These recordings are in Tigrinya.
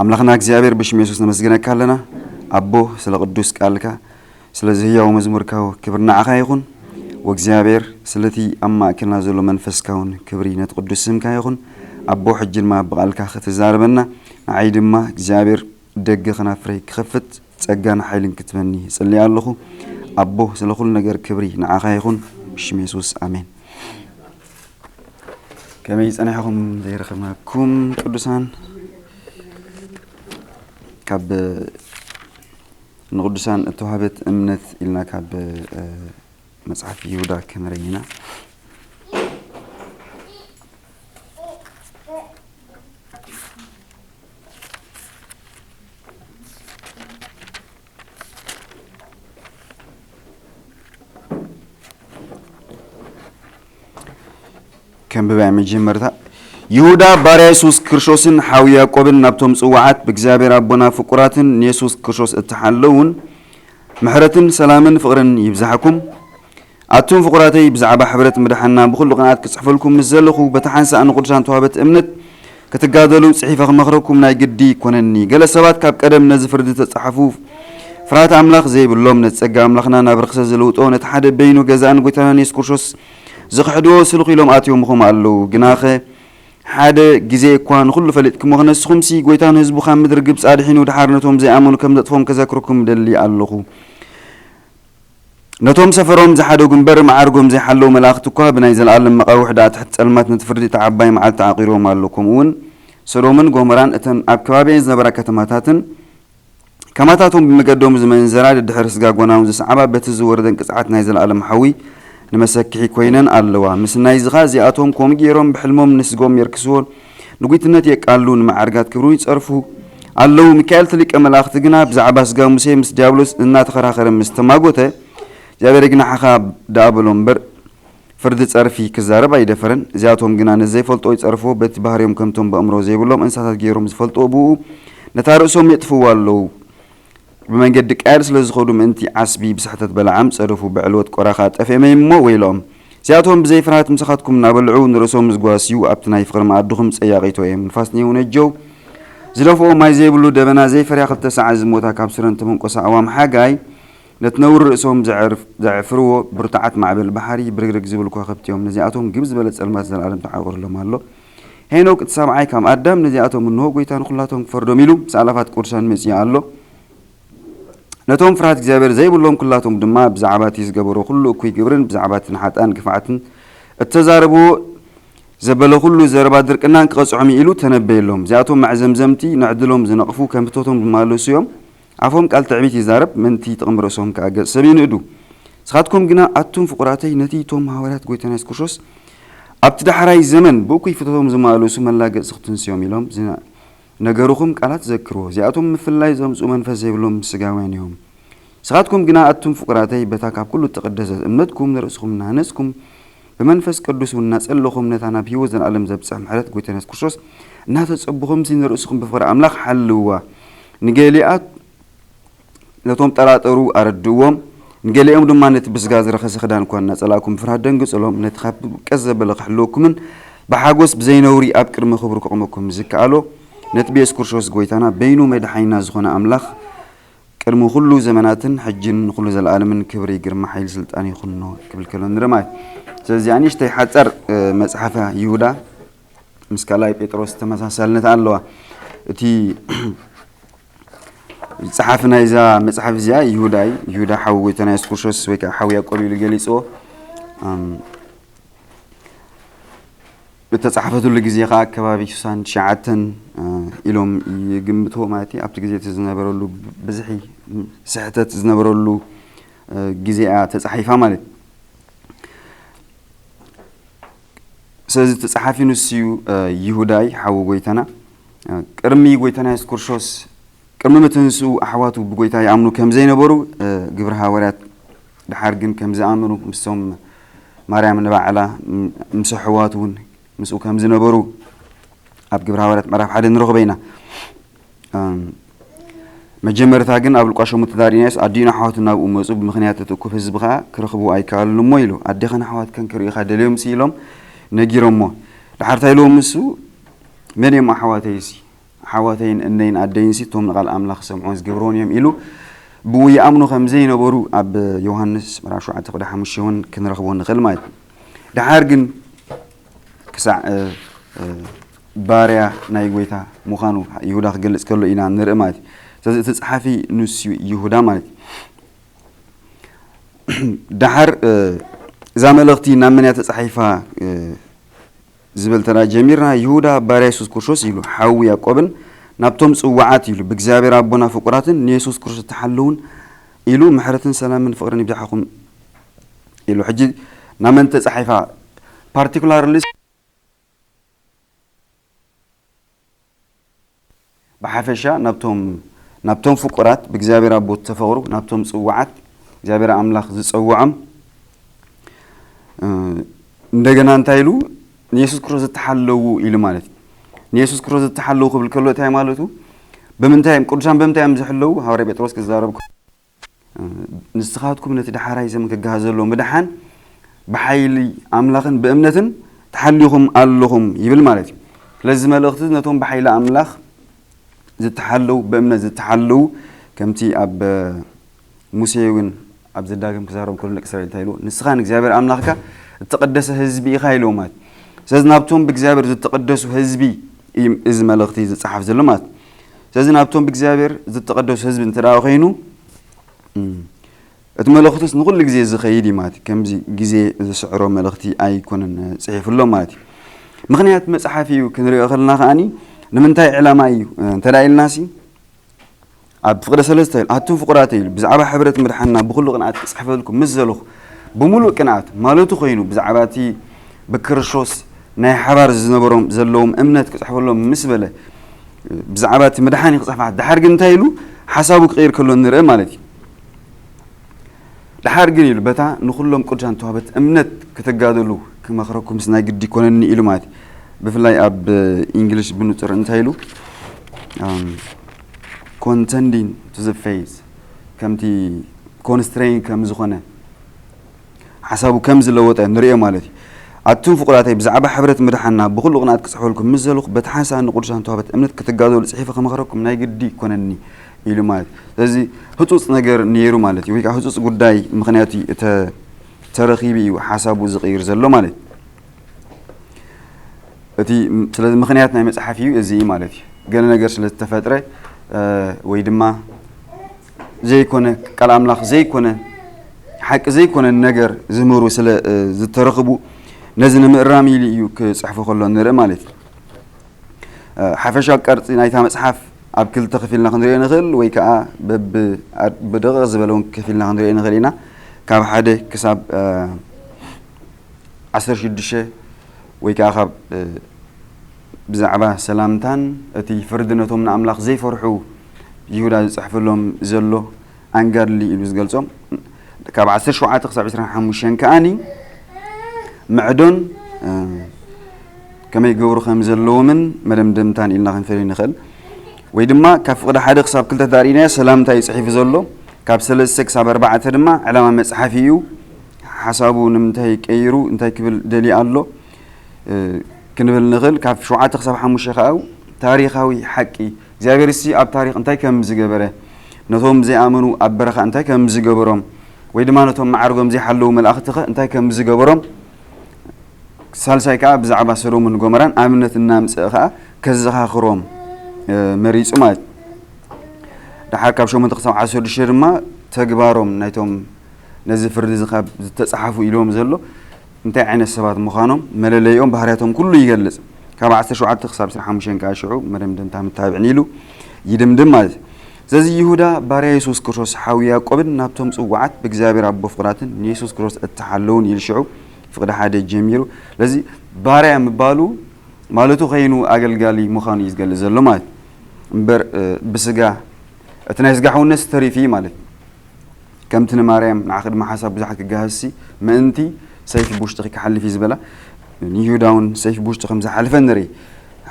ኣምላኽና እግዚኣብሔር ብሽም የሱስ ነመስግነካ ኣለና። ኣቦ ስለ ቅዱስ ቃልካ ስለዚ ህያው መዝሙርካ ክብሪ ንዓኻ ይኹን። ወእግዚኣብሔር ስለቲ ኣብ ማእከልና ዘሎ መንፈስካ እውን ክብሪ ነቲ ቅዱስ ስምካ ይኹን። ኣቦ ሕጂ ድማ ብቓልካ ክትዛረበና ንዓይ ድማ እግዚኣብሔር ደገ ከናፍረይ ክኸፍት ጸጋን ሓይልን ክትበኒ እጽሊ ኣለኹ። ኣቦ ስለ ኩሉ ነገር ክብሪ ንዓኻ ይኹን። ብሽም የሱስ ኣሜን። ከመይ ጸኒሕኹም ዘይረኸብናኩም ቅዱሳን? ካብ ንቅዱሳን እተዋህበት እምነት ኢልና ካብ መጽሓፍ ይሁዳ ክንርኢ ኢና። ከንብባ እየ። መጀመርታ ይሁዳ ባርያ የሱስ ክርስቶስን ሓው ያዕቆብን ናብቶም ጽዋዓት ብእግዚኣብሔር ኣቦና ፍቁራትን ንየሱስ ክርስቶስ እትሓለውን ምሕረትን ሰላምን ፍቕርን ይብዛሕኩም። ኣቱም ፍቑራተይ ብዛዕባ ሕብረት ምድሓና ብኹሉ ቅንኣት ክጽሕፈልኩም ምስ ዘለኹ በቲ ሓንሳእ ንቕዱሳን ተዋህበት እምነት ክትጋደሉ ጽሒፈ ክመኽረኩም ናይ ግዲ ይኮነኒ። ገለ ሰባት ካብ ቀደም ነዚ ፍርዲ ተጻሕፉ ፍርሃት ኣምላኽ ዘይብሎም ነቲ ጸጋ ኣምላኽና ናብ ርኽሰ ዝልውጦ ነቲ ሓደ በይኑ ገዛእን ጎይታናን የሱስ ክርስቶስ ዝኽሕድዎ ስሉኽ ኢሎም ኣትዮም ምኾም ኣለዉ። ግናኸ ሓደ ግዜ እኳ ንኹሉ ፈሊጥኩሞ ንስኹምሲ ጎይታ ንህዝቡ ካብ ምድሪ ግብጺ ኣድሒኑ ድሓር ነቶም ዘይኣመኑ ከም ዘጥፎም ከዘክረኩም እደሊ ኣለኹ። ነቶም ሰፈሮም ዝሓደጉ እምበር መዓርጎም ዘይሓለዉ መላእኽቲ እኳ ብናይ ዘለኣለም መቓውሕ ደኣ ትሕቲ ጸልማት ነቲ ፍርዲ እታ ዓባይ መዓልቲ ዓቒሮም ኣሎ። ከምኡ እውን ሰዶምን ጎሞራን እተን ኣብ ከባቢኤን ዝነበራ ከተማታትን ከማታቶም ብመገዶም ዝመንዘራ ድድሕሪ ስጋ ጎናውን ዝሰዓባ በቲ ዝወርደን ቅጽዓት ናይ ዘለኣለም ሓዊ ንመሰክሒ ኮይነን ኣለዋ። ምስ ናይዝኻ እዚኣቶም ከምኡ ገይሮም ብሕልሞም ንስጎም የርክስዎ ንጒትነት የቃሉ ንመዓርጋት ክብሩ ይጸርፉ ኣለዉ። ሚካኤል እቲ ሊቀ መላእኽቲ ግና ብዛዕባ ስጋ ሙሴ ምስ ዲያብሎስ እናተኸራኸረ ምስ ተማጎተ እግዚኣብሔር ግናሕኻ ደኣ በሎ እምበር ፍርዲ ጸርፊ ክዛረብ ኣይደፈረን። እዚኣቶም ግና ነዘይፈልጦ ይጸርፍዎ በቲ ባህርዮም ከምቶም በእምሮ ዘይብሎም እንስሳታት ገይሮም ዝፈልጥዎ ብኡ ነታ ርእሶም የጥፍዋ ኣለዉ። ብመንገዲ ቃየል ስለ ዝኸዱ ምእንቲ ዓስቢ ብስሕተት በለዓም ጸደፉ ብዕልወት ቆራ ኸኣ ጠፊኦም እዮም እሞ ወይልኦም። እዚኣቶም ብዘይ ፍርሃት ምሳኻትኩም እናበልዑ ንርእሶም ዝጓስዩ ኣብቲ ናይ ፍቕሪ መኣድኹም ጸያቒቶ እዮም። ንፋስ ንየውነጀው ዝደፍኦ ማይ ዘይብሉ ደበና ዘይፈርያ ክልተ ሰዓት ዝሞታ ካብ ስረን ተመንቆሳ ኣዋም ሓጋይ ነቲ ነውሪ ርእሶም ዘዕርፍ- ዘዕፍርዎ ብርቱዓት ማዕበል ባሕሪ ብርግርግ ዝብሉ ከዋኽብቲ እዮም። ነዚኣቶም ግብ ዝበለ ጸልማት ዘለኣለም ተዓቑርሎም ኣሎ። ሄኖክ እቲ ሰብዓይ ካብ ኣዳም ነዚኣቶም እንሆ ጎይታ ንኹላቶም ክፈርዶም ኢሉ ምስ ኣላፋት ቅዱሳን መጺኡ ኣሎ። ነቶም ፍርሃት እግዚኣብሔር ዘይብሎም ኩላቶም ድማ ብዛዕባ እቲ ዝገበሮ ኩሉ እኩይ ግብርን ብዛዕባ እቲ ንሓጣን ክፍዓትን እተዛረብዎ ዘበለ ኩሉ ዘረባ ድርቅናን ክቐጽዖም ኢሉ ተነበየሎም። እዚኣቶም መዕዘምዘምቲ ንዕድሎም ዝነቕፉ ከም ፍቶቶም ዝመላለሱ እዮም። ኣፎም ቃል ትዕቢት ይዛረብ፣ ምእንቲ ጥቕሚ ርእሶም ከኣ ገጽ ሰብ ይንእዱ። ንስኻትኩም ግና ኣቱም ፍቑራተይ ነቲ እቶም ሃዋርያት ጎይታና የሱስ ክርስቶስ ኣብቲ ዳሕራይ ዘመን ብእኩይ ፍቶቶም ዝመላለሱ መላገጽቲ ክትንስዮም ኢሎም ዝነ- ነገሩኹም ቃላት ዘክርዎ። እዚኣቶም ምፍልላይ ዘምጽኡ መንፈስ ዘይብሎም ስጋውያን እዮም። ንስኻትኩም ግና ኣቱም ፍቑራተይ በታ ካብ ኩሉ እተቐደሰት እምነትኩም ንርእስኹም እናሃነጽኩም ብመንፈስ ቅዱስ እውን እናጸለኹም ነታ ናብ ህይወት ዘለኣለም ዘብጽሕ ምሕረት ጎይታና የሱስ ክርስቶስ እናተጸበኹምሲ ንርእስኹም ብፍቕሪ ኣምላኽ ሓልዋ። ንገሊኣት ነቶም ጠራጠሩ ኣረድእዎም፣ ንገሊኦም ድማ ነቲ ብስጋ ዝረኸሰ ክዳን እኳ እናጸላእኩም ብፍርሃት ደንግጽሎም፣ ነቲ ካብ ውድቀት ዘበለ ክሕልወኩምን ብሓጎስ ብዘይ ነውሪ ኣብ ቅድሚ ክብሩ ከቕመኩም ዝከኣሎ ነቲ ብየሱስ ክርስቶስ ጎይታና በይኑ መድሓኒና ዝኾነ ኣምላኽ ቅድሚ ኩሉ ዘመናትን ሕጅን ንኹሉ ዘለኣለምን ክብሪ ግርማ ሓይሊ ስልጣን ይኹኖ ክብል ከሎ ንርኢ ማለት እዩ። ስለዚ እዚኣ ንእሽተይ ሓጻር መጽሓፈ ይሁዳ ምስ ካልኣይ ጴጥሮስ ተመሳሳልነት ኣለዋ። እቲ ጸሓፊ ናይዛ መጽሓፍ እዚኣ ይሁዳ እዩ። ይሁዳ ሓው ጎይታና የሱስ ክርስቶስ ወይ ከዓ ሓው ያዕቆብ ኢሉ ገሊጽዎ። እተጻሕፈትሉ ግዜ ከኣ ከባቢ ሽሳን ትሽዓተን ኢሎም ይግምትዎ ማለት እዩ። ኣብቲ ግዜ እቲ ዝነበረሉ ብዝሒ ስሕተት ዝነበረሉ ግዜ እያ ተጻሒፋ ማለት እዩ። ስለዚ እቲ ጸሓፊ ንሱ እዩ። ይሁዳይ ሓዊ ጎይታና ቅድሚ ጎይታና የሱስ ክርስቶስ ቅድሚ ምትንስኡ ኣሕዋቱ ብጎይታ ይኣምኑ ከም ዘይነበሩ ግብሪ ሃዋርያት ድሓር ግን ከም ዝኣመኑ ምስቶም ማርያም ንባዕላ ምስ ኣሕዋቱ እውን ምስኡ ከም ዝነበሩ ኣብ ግብሪ ሃዋርያት ምዕራፍ ሓደ ንረኽቦ ኢና። መጀመርታ ግን ኣብ ሉቃስ ሸሞንተ ተዛሪእናዮስ ኣዲኡን ኣሕዋቱን ናብኡ መጹ ብምኽንያት እቲ እኩብ ህዝቢ ከኣ ክረኽብዎ ኣይከኣሉን እሞ ኢሉ ኣዴኻን ኣሕዋትካን ክርእዩኻ ደልዮም ሲ ኢሎም ነጊሮሞ። ድሓር እንታይ ኢልዎም ንሱ መን እዮም ኣሕዋተይ ሲ ዓዋተይን እነይን ኣደይንሲ እቶም ንቓል ኣምላኽ ዝሰምዑን ዝገብርዎን እዮም ኢሉ ብኡ ይኣምኑ ከም ዘይነበሩ ኣብ ዮሃንስ ምዕራፍ ሸውዓተ ቁጥሪ ሓሙሽተ እውን ክንረኽቦ ንኽእል ማለት እዩ። ደሓር ግን ክሳዕ ባርያ ናይ ጎይታ ምዃኑ ይሁዳ ክገልጽ ከሎ ኢና ንርኢ ማለት እዩ። ስለዚ እቲ ጸሓፊ ንሱ ይሁዳ ማለት እዩ። ደሓር እዛ መልእኽቲ ናብ መን እያ ተጻሒፋ ዝበል ተራ ጀሚርና፣ ይሁዳ ባርያ የሱስ ክርስቶስ ኢሉ ሓዊ ያዕቆብን ናብቶም ጽዋዓት ኢሉ ብእግዚኣብሔር ኣቦና ፍቁራትን ንየሱስ ክርስቶስ ተሓለውን ኢሉ ምሕረትን ሰላምን ፍቕርን ይብዛሓኹም ኢሉ። ሕጂ ናብ መን ተጻሒፋ? ፓርቲኩላርሊ ብሓፈሻ ናብቶም ናብቶም ፍቁራት ብእግዚኣብሔር ኣቦ ተፈቕሩ ናብቶም ጽዋዓት እግዚኣብሔር ኣምላኽ ዝጸውዖም እንደገና እንታይ ኢሉ ንየሱስ ክርስቶስ ዝተሓለዉ ኢሉ ማለት እዩ። ንየሱስ ክርስቶስ ዝተሓለዉ ክብል ከሎ እንታይ ማለቱ? ብምንታይ እዮም ቅዱሳን ብምንታይ እዮም ዝሕለዉ? ሃዋርያ ጴጥሮስ ክዛረብ ንስኻትኩም ነቲ ዳሕራይ ዘመን ክገሃስ ዘሎ ምድሓን ብሓይሊ ኣምላኽን ብእምነትን ተሓሊኹም ኣለኹም ይብል ማለት እዩ። ስለዚ መልእኽቲ ነቶም ብሓይሊ ኣምላኽ ዝተሓለዉ ብእምነት ዝተሓለዉ ከምቲ ኣብ ሙሴ እውን ኣብ ዘዳግም ክዛረብ ከሎ ንደቂ እስራኤል እንታይ ኢልዎ? ንስኻ ንእግዚኣብሔር ኣምላኽካ እተቐደሰ ህዝቢ ኢኻ ኢልዎ ማለት እዩ። ስለዚ ናብቶም ብእግዚኣብሔር ዝተቐደሱ ህዝቢ እዩ እዚ መልእኽቲ ዝጸሓፍ ዘሎ ማለት እዩ። ስለዚ ናብቶም ብእግዚኣብሔር ዝተቐደሱ ህዝቢ እንተ ደኣ ኮይኑ እቲ መልእኽቱስ ንኹሉ ግዜ ዝኸይድ እዩ ማለት እዩ። ከምዚ ግዜ ዝስዕሮ መልእኽቲ ኣይኮነን ጽሒፉሎም ማለት እዩ። ምኽንያት መጽሓፍ እዩ ክንሪኦ ከለና ከኣኒ ንምንታይ ዕላማ እዩ እንተ ኢልናሲ ኣብ ፍቕደ ሰለስተ ኢሉ ኣቱም ፍቑራተ ኢሉ ብዛዕባ ሕብረት ምድሓና ብኹሉ ቅንኣት ክጽሕፈልኩም ምስ ዘለኹ ብምሉእ ቅንኣት ማለቱ ኮይኑ ብዛዕባ እቲ ብክርስቶስ ናይ ሓባር ዝነበሮም ዘለዎም እምነት ክጽሕፈሎም ምስ በለ ብዛዕባ እቲ ምድሓን ክጽሕፋ ድሓር ግን እንታይ ኢሉ ሓሳቡ ክቕይር ከሎ ንርኢ ማለት እዩ። ደሓር ግን ኢሉ በታ ንኹሎም ቅዱሳን ተዋህበት እምነት ክትጋደሉ ክመኽረኩምስ ናይ ግዲ ይኮነኒ ኢሉ ማለት እዩ። ብፍላይ ኣብ እንግሊሽ ብንጹር እንታይ ኢሉ contending to the faith ከምቲ ኮንስትሬን ከም ዝኾነ ሓሳቡ ከም ዝለወጠ ንሪኦ ማለት እዩ። ኣቱም ፍቁራተይ ብዛዕባ ሕብረት ምድሓና ብኹሉ ቅንኣት ክጽሕፈልኩም ምስ ዘለኹ በቲ ሓንሳእ ንቅዱሳን ተዋህበት እምነት ክትጋደሉ ጽሒፈ ክመኽረኩም ናይ ግዲ ይኮነኒ ኢሉ ማለት እዩ። ስለዚ ህጹጽ ነገር ነይሩ ማለት እዩ ወይ ከዓ ህጹጽ ጉዳይ ምኽንያት እዩ እተ ተረኺቡ እዩ ሓሳቡ ዝቕይር ዘሎ ማለት እዩ። እቲ ስለዚ ምኽንያት ናይ መጽሓፍ እዩ እዚ ማለት እዩ። ገለ ነገር ስለ ዝተፈጥረ ወይ ድማ ዘይኮነ ቃል ኣምላኽ ዘይኮነ ሓቂ ዘይኮነ ነገር ዝምህሩ ስለ ዝተረኽቡ ነዚ ንምእራም ኢሉ እዩ ክጽሕፎ ከሎ ንርኢ ማለት እዩ። ሓፈሻዊ ቅርጺ ናይታ መጽሓፍ ኣብ ክልተ ከፊልና ክንሪኦ ንኽእል ወይ ከዓ ብደቂቕ ዝበለ እውን ከፊልና ክንሪኦ ንኽእል ኢና። ካብ ሓደ ክሳብ ዓሰርተ ሽዱሽተ ወይ ከዓ ካብ ብዛዕባ ሰላምታን እቲ ፍርዲ ነቶም ንኣምላኽ ዘይፈርሑ ይሁዳ ዝጽሕፈሎም ዘሎ ኣንጋድሊ ኢሉ ዝገልጾም ካብ ዓሰርተ ሸውዓተ ክሳብ ዕስራን ሓሙሽተን ከኣኒ ምዕዶን ከመይ ገብሩ ከም ዘለዎምን መደምደምታን ኢልና ክንፈልዮ ንኽእል። ወይ ድማ ካብ ፍቕዲ ሓደ ክሳብ ክልተ ተዳሪእናዮ ሰላምታ እዩ ጽሒፉ ዘሎ። ካብ ሰለስተ ክሳብ ኣርባዕተ ድማ ዕላማ መጽሓፊ እዩ። ሓሳቡ ንምንታይ ቀይሩ እንታይ ክብል ደልዩ ኣሎ ክንብል ንኽእል። ካብ ሸውዓተ ክሳብ ሓሙሽተ ከዓ ታሪኻዊ ሓቂ እግዚኣብሔር ሲ ኣብ ታሪኽ እንታይ ከም ዝገበረ ነቶም ዘይኣመኑ ኣብ በረኻ እንታይ ከም ዝገበሮም ወይ ድማ ነቶም መዓርጎም ዘይሓለዉ መላእኽቲ ኸ እንታይ ከም ዝገበሮም ሳልሳይ ከዓ ብዛዕባ ሰዶምን ጎመራን ኣብነት እናምፀእ ከዓ ከዘኻኽሮም መሪፁ ማለት እዩ። ደሓር ካብ ሸሞንተ ክሳብ ዓሰርተ ሽዱሽተ ድማ ተግባሮም ናይቶም ነዚ ፍርዲ እዚ ካብ ዝተፃሓፉ ኢልዎም ዘሎ እንታይ ዓይነት ሰባት ምዃኖም መለለይኦም ባህርያቶም ኩሉ ይገልፅ። ካብ ዓሰርተ ሸውዓተ ክሳብ ዕስራን ሓሙሽተን ከዓ ሽዑ መደምደምታ ምታብዕን ኢሉ ይድምድም ማለት እዩ። ስለዚ ይሁዳ ባርያ የሱስ ክርስቶስ ሓዊ ያዕቆብን ናብቶም ፅዋዓት ብእግዚኣብሔር ኣቦ ፍቕራትን ንየሱስ ክርስቶስ እተሓለውን ኢሉ ሽዑ ፍቕዲ ሓደ ጀሚሩ ስለዚ ባርያ ምባሉ ማለቱ ከይኑ ኣገልጋሊ ምዃኑ እዩ ዝገልጽ ዘሎ ማለት እምበር ብስጋ እቲ ናይ ስጋ ሕውነት ተሪፉ እዩ ማለት ከምቲ ንማርያም ንዓ ቅድሚ ሓሳብ ብዙሓት ክገሃስሲ ምእንቲ ሰይፊ ብውሽጥኺ ክሓልፍ እዩ ዝበላ ንይሁዳ እውን ሰይፊ ብውሽጡ ከም ዝሓልፈ ንርኢ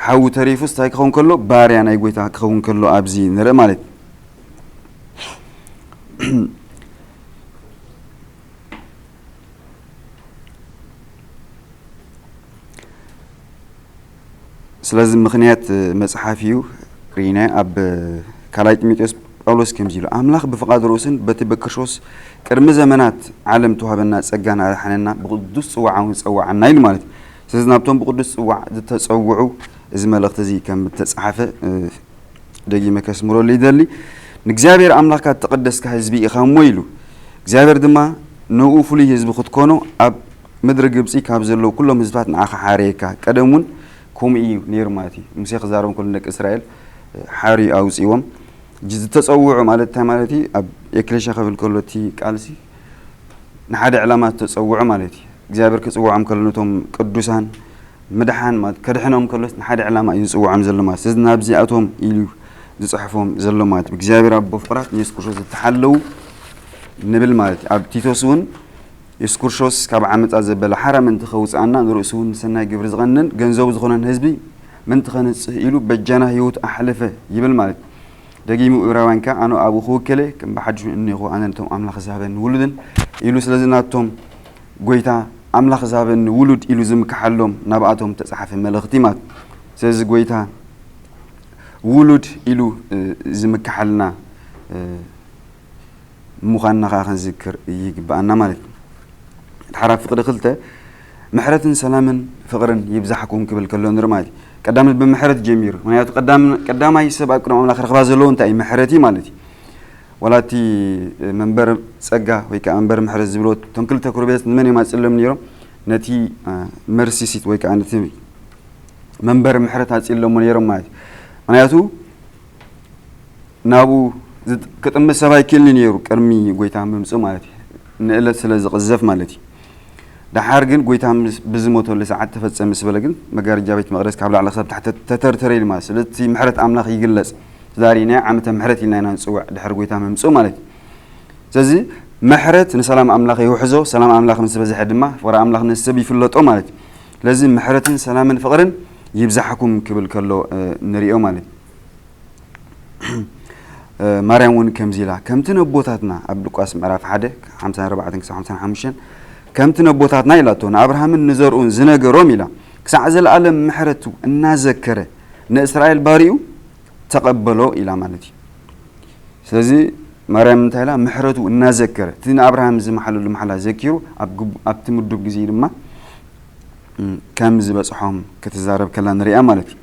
ሓዊ ተሪፉስ እንታይ ክኸውን ከሎ ባርያ ናይ ጎይታ ክኸውን ከሎ ኣብዚ ንርኢ ማለት ስለዚ ምኽንያት መጽሓፍ እዩ ርኢና ኣብ ካልኣይ ጢሞቴዎስ ጳውሎስ ከምዚ ኢሉ፣ ኣምላኽ ብፍቓድ ርእሱን በቲ በክርስቶስ ቅድሚ ዘመናት ዓለም ተዋህበና ጸጋ ናድሓነና ብቕዱስ ጽዋዓውን ጸዋዓና ኢሉ ማለት እዩ። ስለዚ ናብቶም ብቕዱስ ጽዋዕ ዝተጸውዑ እዚ መልእኽቲ እዚ ከም እተጻሓፈ ደጊመ ከስምረሉ ይደሊ። ንእግዚኣብሔር ኣምላኽካ እተቐደስካ ህዝቢ ኢኻ እሞ ኢሉ። እግዚኣብሔር ድማ ንኡ ፍሉይ ህዝቢ ክትኮኖ ኣብ ምድሪ ግብጺ ካብ ዘለዉ ኩሎም ህዝብታት ንዓኻ ሓረየካ። ቀደም እውን ከምኡ እዩ ነይሩ ማለት እዩ። ሙሴ ክዛረብ ከሎ ንደቂ እስራኤል ሓርዩ ኣውጺዎም። ዝተጸውዑ ማለት እንታይ ማለት እዩ? ኣብ ኤክሌሽያ ክብል ከሎ እቲ ቃልሲ ንሓደ ዕላማ ዝተጸውዑ ማለት እዩ። እግዚኣብሔር ክጽውዖም ከሎ ነቶም ቅዱሳን ምድሓን ማለት ከድሕኖም ከሎስ ንሓደ ዕላማ እዩ ዝጽውዖም ዘሎ ማለት። ስለዚ ናብዚኣቶም ኢሉ ዝጽሕፎም ዘሎ ማለት እዩ። እግዚኣብሔር ኣቦ ፍቕራት ንየሱስ ክርስቶስ ዝተሓለዉ ንብል ማለት እዩ። ኣብ ቲቶስ እውን የሱስ ክርስቶስ ካብ ዓመጻ ዘበለ ሓራ ምእንቲ ከውጽኣና ንርእሱ እውን ንሰናይ ግብሪ ዝቐንን ገንዘቡ ዝኾነን ህዝቢ ምእንቲ ከንጽህ ኢሉ በጃና ህይወቱ ኣሕለፈ ይብል ማለት እዩ። ደጊሙ ዕብራውያን ከኣ ኣነ ኣብኡ ክውከለ ከም ብሓድሽ እኔኹ ኣነ ነቶም ኣምላኽ ዝሃበኒ ውሉድን ኢሉ ስለዚ ናቶም ጎይታ ኣምላኽ ዝሃበኒ ውሉድ ኢሉ ዝምክሓሎም ናብኣቶም ተጻሓፈ መልእኽቲ ማለት። ስለዚ ጎይታ ውሉድ ኢሉ ዝምክሓልና ምዃንና ከዓ ክንዝክር ይግብኣና ማለት እዩ። ድሓር ኣብ ፍቕሪ ክልተ ምሕረትን ሰላምን ፍቕርን ይብዛሕኩም ክብል ከሎ ንርኢ ማለት እዩ። ቀዳምነት ብምሕረት ጀሚሩ። ምክንያቱ ቀዳማይ ሰብ ኣብ ቅድሚ ኣምላኽ ረኽባ ዘለዎ እንታይ እዩ? ምሕረት እዩ ማለት እዩ። ዋላ እቲ መንበር ጸጋ ወይ ከዓ መንበር ምሕረት ዝብሎ እቶም ክልተ ክሩቤት ንመን እዮም ኣጽሎም ነይሮም? ነቲ መርሲሲት ወይ ከዓ ነቲ መንበር ምሕረት ኣጽሎሞ ነይሮም ማለት እዩ። ምክንያቱ ናብኡ ክጥምት ሰብ ኣይክእልን ነይሩ ቅድሚ ጎይታ ምምፅኡ ማለት እዩ። ንእለት ስለ ዝቕዘፍ ማለት እዩ። ደሓር ግን ጎይታ ብዝሞተሉ ሰዓት ተፈጸመ ስበለ ግን መጋረጃ ቤት መቅደስ ካብ ላዕሊ ክሳብ ታሕቲ ተተርተረ ኢሉ ማለት ስለዚ ምሕረት ኣምላኽ ይግለጽ። ዛሪ ናይ ዓመተ ምሕረት ኢልና ኢና ንፅውዕ ድሕሪ ጎይታ ምምፅኡ ማለት እዩ። ስለዚ ምሕረት ንሰላም ኣምላኽ ይውሕዞ፣ ሰላም ኣምላኽ ምስ በዝሐ ድማ ፍቕሪ ኣምላኽ ንሰብ ይፍለጦ ማለት እዩ። ስለዚ ምሕረትን ሰላምን ፍቕርን ይብዛሕኩም ክብል ከሎ ንሪኦ ማለት እዩ። ማርያም እውን ከምዚ ኢላ ከምቲ ነቦታትና ኣብ ሉቃስ ምዕራፍ ሓደ ሓምሳ ኣርባዕተ ክሳብ ሓምሳ ሓሙሽተ ከምቲ ነቦታትና ኢላቶ ንኣብርሃምን ንዘርኡን ዝነገሮም ኢላ ክሳዕ ዘለኣለም ምሕረቱ እናዘከረ ንእስራኤል ባሪኡ ተቐበሎ ኢላ ማለት እዩ። ስለዚ ማርያም እንታይ ኢላ ምሕረቱ እናዘከረ እቲ ንኣብርሃም ዝመሓለሉ መሓላ ዘኪሩ ኣብቲ ምዱብ ግዜ ድማ ከም ዝበፅሖም ክትዛረብ ከላ ንሪኣ ማለት እዩ።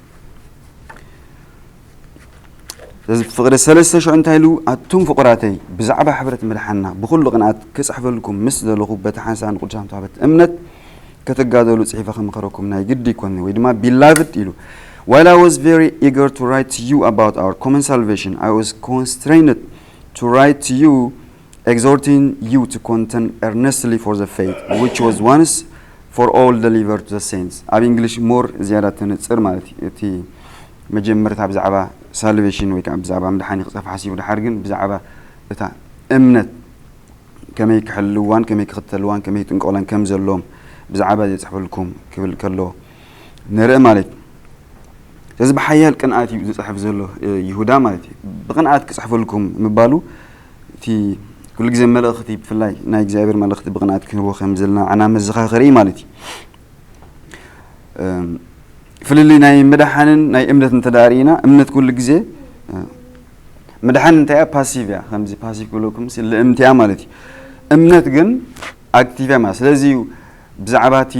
ስለዚ ፍቕሪ ሰለስተ ሽዑ እንታይ ኢሉ ኣቱም ፍቑራተይ ብዛዕባ ሕብረት ምድሓንና ብኹሉ ቅንኣት ክፅሕፈልኩም ምስ ዘለኹ በቲ ሓንሳእ ንቅዱሳን ተዋህበት እምነት ክትጋደሉ ፅሒፈ ክምኸረኩም ናይ ግዲ ይኮኒ ወይ ድማ beloved ኢሉ while I was very eager to write to you about our common salvation I was constrained to write to you exhorting you to contend earnestly for the faith which was once for all delivered to the saints ኣብ English more ዝያዳ ተነፅር ማለት እዩ። እቲ መጀመርታ ብዛዕባ salvation ወይ ከዓ ብዛዕባ ምድሓን ክፀፍ ሓሲቡ ድሓር ግን ብዛዕባ እታ እምነት ከመይ ክሕልዋን ከመይ ክኽተልዋን ከመይ ጥንቀቕለን ከም ዘለዎም ብዛዕባ ዘፅሕፈልኩም ክብል ከሎ ንርኢ ማለት እዩ። ስለዚ ብሓያል ቅንኣት እዩ ዝፅሕፍ ዘሎ ይሁዳ ማለት እዩ። ብቅንኣት ክፅሕፈልኩም ምባሉ እቲ ኩሉ ግዜ መልእኽቲ ብፍላይ ናይ እግዚኣብሔር መልእኽቲ ብቅንኣት ክንህቦ ከም ዘለና ዓና መዘኻኸሪ እዩ ማለት እዩ። ፍልልይ ናይ ምድሓንን ናይ እምነት እንተዳርኢና እምነት ኩሉ ግዜ ምድሓን እንታይ እያ? ፓሲቭ እያ። ከምዚ ፓሲቭ ክብለኩም ልእምቲ እያ ማለት እዩ። እምነት ግን ኣክቲቭ እያ ማለት ስለዚ እዩ ብዛዕባ እቲ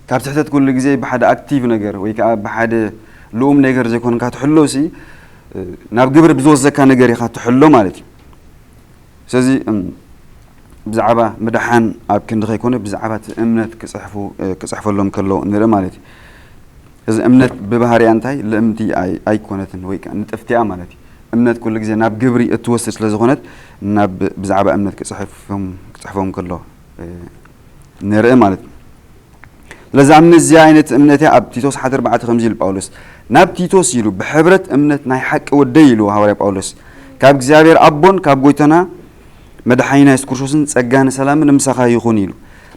ካብ ትሕተት ኩሉ ግዜ ብሓደ ኣክቲቭ ነገር ወይ ከዓ ብሓደ ልኡም ነገር ዘይኮንካ ትሕሎ ሲ ናብ ግብሪ ብዝወሰካ ነገር ኢኻ ትሕሎ ማለት እዩ። ስለዚ ብዛዕባ ምድሓን ኣብ ክንዲ ከይኮነ ብዛዕባ እቲ እምነት ክፅሕፈሎም ከሎ ንርኢ ማለት እዩ። እዚ እምነት ብባህሪያ እንታይ ልእምቲ ኣይኮነትን ወይ ከዓ ንጥፍቲያ ማለት እዩ። እምነት ኩሉ ግዜ ናብ ግብሪ እትወስድ ስለ ዝኾነት ናብ ብዛዕባ እምነት ክፅሕፎም ከሎ ንርኢ ማለት እዩ። ስለዚ ኣብ ምዚ ዓይነት እምነት እያ ኣብ ቲቶስ ሓደ ኣርባዕተ ከምዚ ኢሉ ጳውሎስ ናብ ቲቶስ ኢሉ ብሕብረት እምነት ናይ ሓቂ ወደይ ኢሉ ሃዋርያ ጳውሎስ ካብ እግዚኣብሔር ኣቦን ካብ ጎይታና መድሓኒና የሱስ ክርስቶስን ጸጋን ሰላምን ምሳኻ ይኹን ኢሉ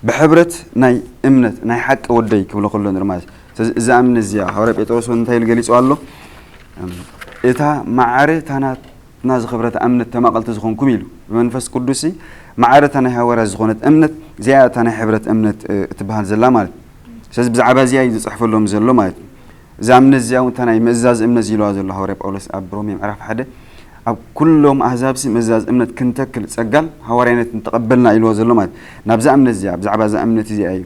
ብሕብረት ናይ እምነት ናይ ሓቂ ወደይ ክብሎ ከሎ ንርኢ ማለት እዩ። ስለዚ እዛ እምነት እዚኣ ሃዋርያ ጴጥሮስ እውን እንታይ ኢሉ ገሊጹ ኣሎ? እታ ማዕረ እታ ናትና ዝኸብረት እምነት ተማቐልቲ ዝኾንኩም ኢሉ ብመንፈስ ቅዱስ ማዕረ እታ ናይ ሃዋርያ ዝኾነት እምነት እዚኣ እታ ናይ ሕብረት እምነት እትበሃል ዘላ ማለት እዩ። ስለዚ ብዛዕባ እዚኣ እዩ ዝፅሕፈሎም ዘሎ ማለት እዩ። እዛ እምነት እዚኣ እውን እታ ናይ ምእዛዝ እምነት ኢልዋ ዘሎ ሃዋርያ ጳውሎስ ኣብ ሮሜ ምዕራፍ ሓደ፣ ኣብ ኩሎም ኣህዛብሲ ምእዛዝ እምነት ክንተክል ጸጋል ሃዋርያነት እንተቐበልና ኢልዎ ዘሎ ማለት። ናብዛ እምነት እዚኣ፣ ብዛዕባ እዛ እምነት እዚኣ እዩ፣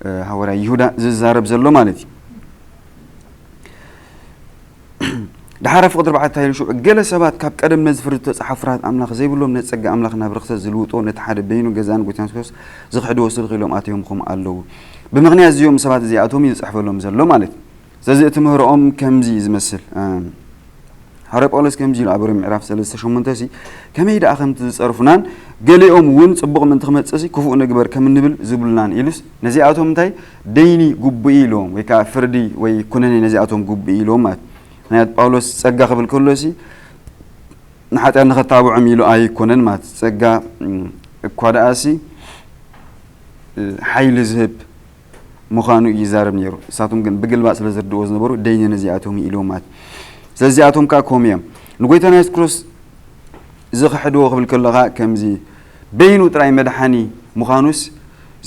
እ፣ ሃዋርያ ይሁዳ ዝዛረብ ዘሎ ማለት እዩ። ደሓር ፍቕዲ ኣርባዕተ ኢሉ ሽዑ፣ ገለ ሰባት ካብ ቀደም ነዚ ፍርዲ ዝተጻሕፉ ፍርሃት ኣምላኽ ዘይብሎም፣ ነቲ ጸጋ ኣምላኽ ናብ ርኽሰት ዝልውጦ፣ ነቲ ሓደ በይኑ ገዛእን ጎይታን ክርስቶስ ዝኽሕድዎ ስልኽ ኢሎም ኣትዮም ኹም ኣለዉ። ብምኽንያት እዚኦም ሰባት እዚኣቶም እዩ ዝጽሕፈሎም ዘሎ ማለት እዩ። ስለዚ እቲ ምህሮኦም ከምዚ እዩ ዝመስል። እም፣ ሃዋርያ ጳውሎስ ከምዚ ኢሉ ኣብ ሮሜ ምዕራፍ ሰለስተ ሸሞንተ ሲ፣ ከመይ ደኣ ከምቲ ዝጸርፉናን ገሊኦም እውን ጽቡቕ ምእንቲ ክመጽእ ሲ ክፉእ ንግበር ከም እንብል ዝብሉናን ኢሉስ፣ ነዚኣቶም እንታይ ደይኒ ግቡእ ኢሎም ወይ ከኣ ፍርዲ ወይ ኩነኔ ነዚኣቶም ግቡእ ኢሎም ማለት። ምኽንያቱ ጳውሎስ ጸጋ ክብል ከሎ ሲ ንሓጢኣት ንኸታብዖም ኢሉ ኣይኮነን ማለት። ጸጋ፣ እም፣ እኳ ደኣ ሲ፣ እ፣ ሓይሊ ዝህብ ምዃኑ እዩ ይዛረብ ነይሩ። ንሳቶም ግን ብግልባጥ ስለ ዝርድእዎ ዝነበሩ ደይኒ ነዚኣቶም ኢሎም ማለት። ስለዚኣቶም ከኣ ከምኡ እዮም። ንጎይታና የሱስ ክርስቶስ ዝኽሕድዎ ክብል ከሎ ከኣ ከምዚ በይኑ ጥራይ መድሓኒ ምዃኑስ